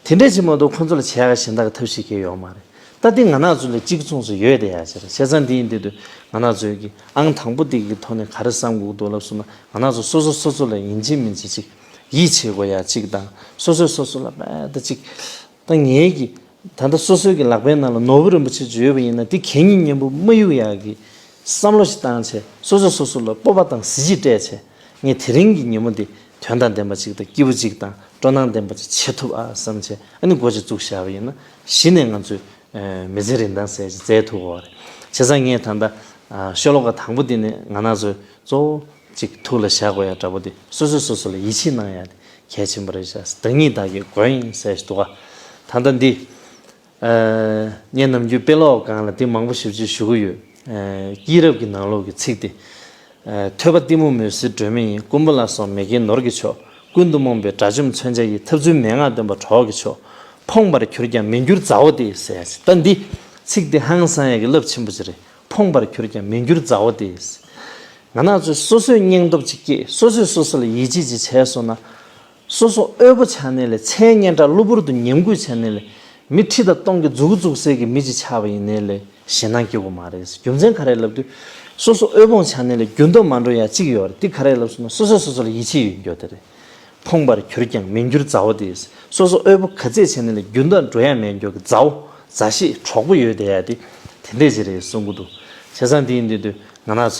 དེ་འདྲས་ཅིག་མ་གཏོགས་ཁོ་ཚོ་ལ་བྱེད་ཡག་གཞན་དག་གི་ཐབས་ཤེས་གང་ཡང་ཡོད་མ་རེད། ད་འདི་ང་རང་ཚོ་ལ་གཅིག་མཚུངས་སུ་ཡོད་བསྡད་ཡག་ཅིག་རེད། བྱས་ཙང་འདི་ཡིན་དུས་དུས་ང་རང་ཚོའི་གི་ཨང་དང་པོ་འདི་གི་ཐོག་ནས་ག་རེ་བསམ་དགོས་འདུག་ལབ་སོང་ན། ང་རང་ཚོ་སོ་སོ་སོ་སོ་ལ་ཡིན་གཅིག་མིན་གཅིག་ཅིག་ཡིད་ཆེས་དགོས་ཡག་ཅིག་དང་། སོ་སོས་སོ་སོ་ལ་རྦད་དེ་ཅིག་ད་ངའི་གི་ད་ལྟ་སོ་སོའི་གི་ལག་པའི་ནང་ལ་ནོར་བུ་རིན་པོ་ཆེ་ཅིག་ཡོད་པ་ཡིན་ན། འདི་གད་སྙིགས་མཉམ་པོ་མ་གཡུག་ཡག་གི་བསམ་བློ་ཞིག་བཏང་བྱས། སོ་སོས་སོ་སོ་ལ་སྤོབས་པ་དང་གཟི་བརྗིད་སྤྲད་བྱས། ངས་དེ་རིང་གི་ཉིན་མོ་འདི་དོན་དང་ལྡན་པ་ཅིག་དང་སྐྱིད་པོ་ཅིག་དང་སྤྲོ་སྣང་ལྡན་པ་ཅིག་བྱེད་ཐུབ་ཨ་བསམ་བྱས། ཨ་ནི་འགོ་ཅིག་བཙུགས་བཞག་པ་ཡིན་ན། གཞི་ནས་ང་ཚོས་ཨ་མི་ཚེ་རིན་ཐང་ཟེར་ཅིག་བཙལ་ཐུབ་ཀྱི་ཡོད་རེད། བྱས་ཙང་ངས་ད་ལྟ་ཨ་ཤོ་ལོ་ཀ་དང་པོ་འདི་ནས་ང་རང་ཚོས་གཙོ་བོ་ཅིག་ཐུགས་ལ་བཞག་དགོས་ཡ་འདྲ་པོ་འདི། སོ་སོས་སོ་སོ་ལ་ཡིད་ཆེས་གནང་ཡ་འདི་གལ་ཆེན་པོ་རེད་ཤག་བདག་ཉིད་བདག་གི་མགོན་ཡིན་ཟེར་ཞིག་འདུག་ག་ད་ལྟ་འདི། ཨ་ངས་ནམ་རྒྱུན་དཔེ་ཀློག་སྒང་ལ་འདི་མང་པོ་ཞེ་པོ་ཅིག་ཞུ་གི་ཡོད། ཨ་སྐྱེས་རབས་ཀྱི་ནང་ལོགས་ཀྱི་ཚིག་འདི། ཨ་ཐོས་པ་གཏི་མུག་མུན་སེལ་སྒྲོན་མེ་ཡིན། རྐུན་པོ་ལ་སོགས་མི་དགེ་ནོར་གྱི་མཆོག་རྐུན་དུ་རྨོངས་པའི་དགྲ་བཅོམ་མཚོན་ཆ་ཡིས། འཐབ་རྩོད་མན་ངག་སྟོན་པ་གྲོགས་ཀྱི་མཆོག་ཕོངས་པར་གྱུར་ཀྱང་མི་འགྱུར་མཛའ་བོ་སྟེ་ཟེར་ཡ་ཅིག་ད་འདི་ཚིག་འདི་ཧང་སང་ཡ་གི་རླབས་ཆེན་པོ་ཅིག་རེད། ཕོངས་པར་གྱུར་ཀྱང་མི་འགྱུར་མཛའ་བོ་སྟེ། ང་རང་ཚོས་སོ་སོའི་སྙིང་སྟོབས་ཅིག་སྐྱེས། སོ་སོས་སོ་སོ་ལ་ཡིད་ཆེས་ཅིག་བྱས་སོང་ན། སོ་སོ་དབུལ་པོ་ཆགས་ནའི་ལས། མཚན་སྙན་གྲགས་གློ་བུར་དུ་ཉམས་རྒུད་ཆགས་ནའི་ལས། མི་ཁྲི་དང་སྟོང་གི་མཛུ་གུ་བཙུགས་སའི་གི་མི་ཅིག་ཆགས་པ་ཡིན་ནའི་ལས་ཞེད་སྣང་སྐྱེ་གི་མ་རེད། རྒྱུ་མཚན་ག་རེ་ལབ་དུས། སོ་སོ་དབུལ་ཕོངས་ཆགས་ནའི་ལས་འགྱུར་ལྡོག་མ་འགྲོ་ཡ་གཅིག་ཡོད་རེད། དེ་ག་རེ་ལབ་སོང་ན། སོ་སོས་སོ་སོ་ལ་ཡིད་ཆེས་ཡོད་རྒྱུ་དེ་རེད། ཕོངས་པར་གྱུར་ཀྱང་མི་འགྱུར་མཛའ་བོ་སྟེ། སོ་སོ་དབུལ་པོ་ག་ཚད་བྱས་ནའི་ལས་འགྱུར་ལྡོག་འགྲོ་ཡ་མེད་རྒྱུ་གི་མཛའ་བོ་མཛའ་བཤེས་གྲོགས་པོ་ཡོད་བསྡད་ཡ་དེ་དེ་འདྲས་ཅིག་རེད་གསུང་གི་འདུག་བྱས་ཙང་འདི་ཡིན་དུས་དུས་ང་རང་ཚོ།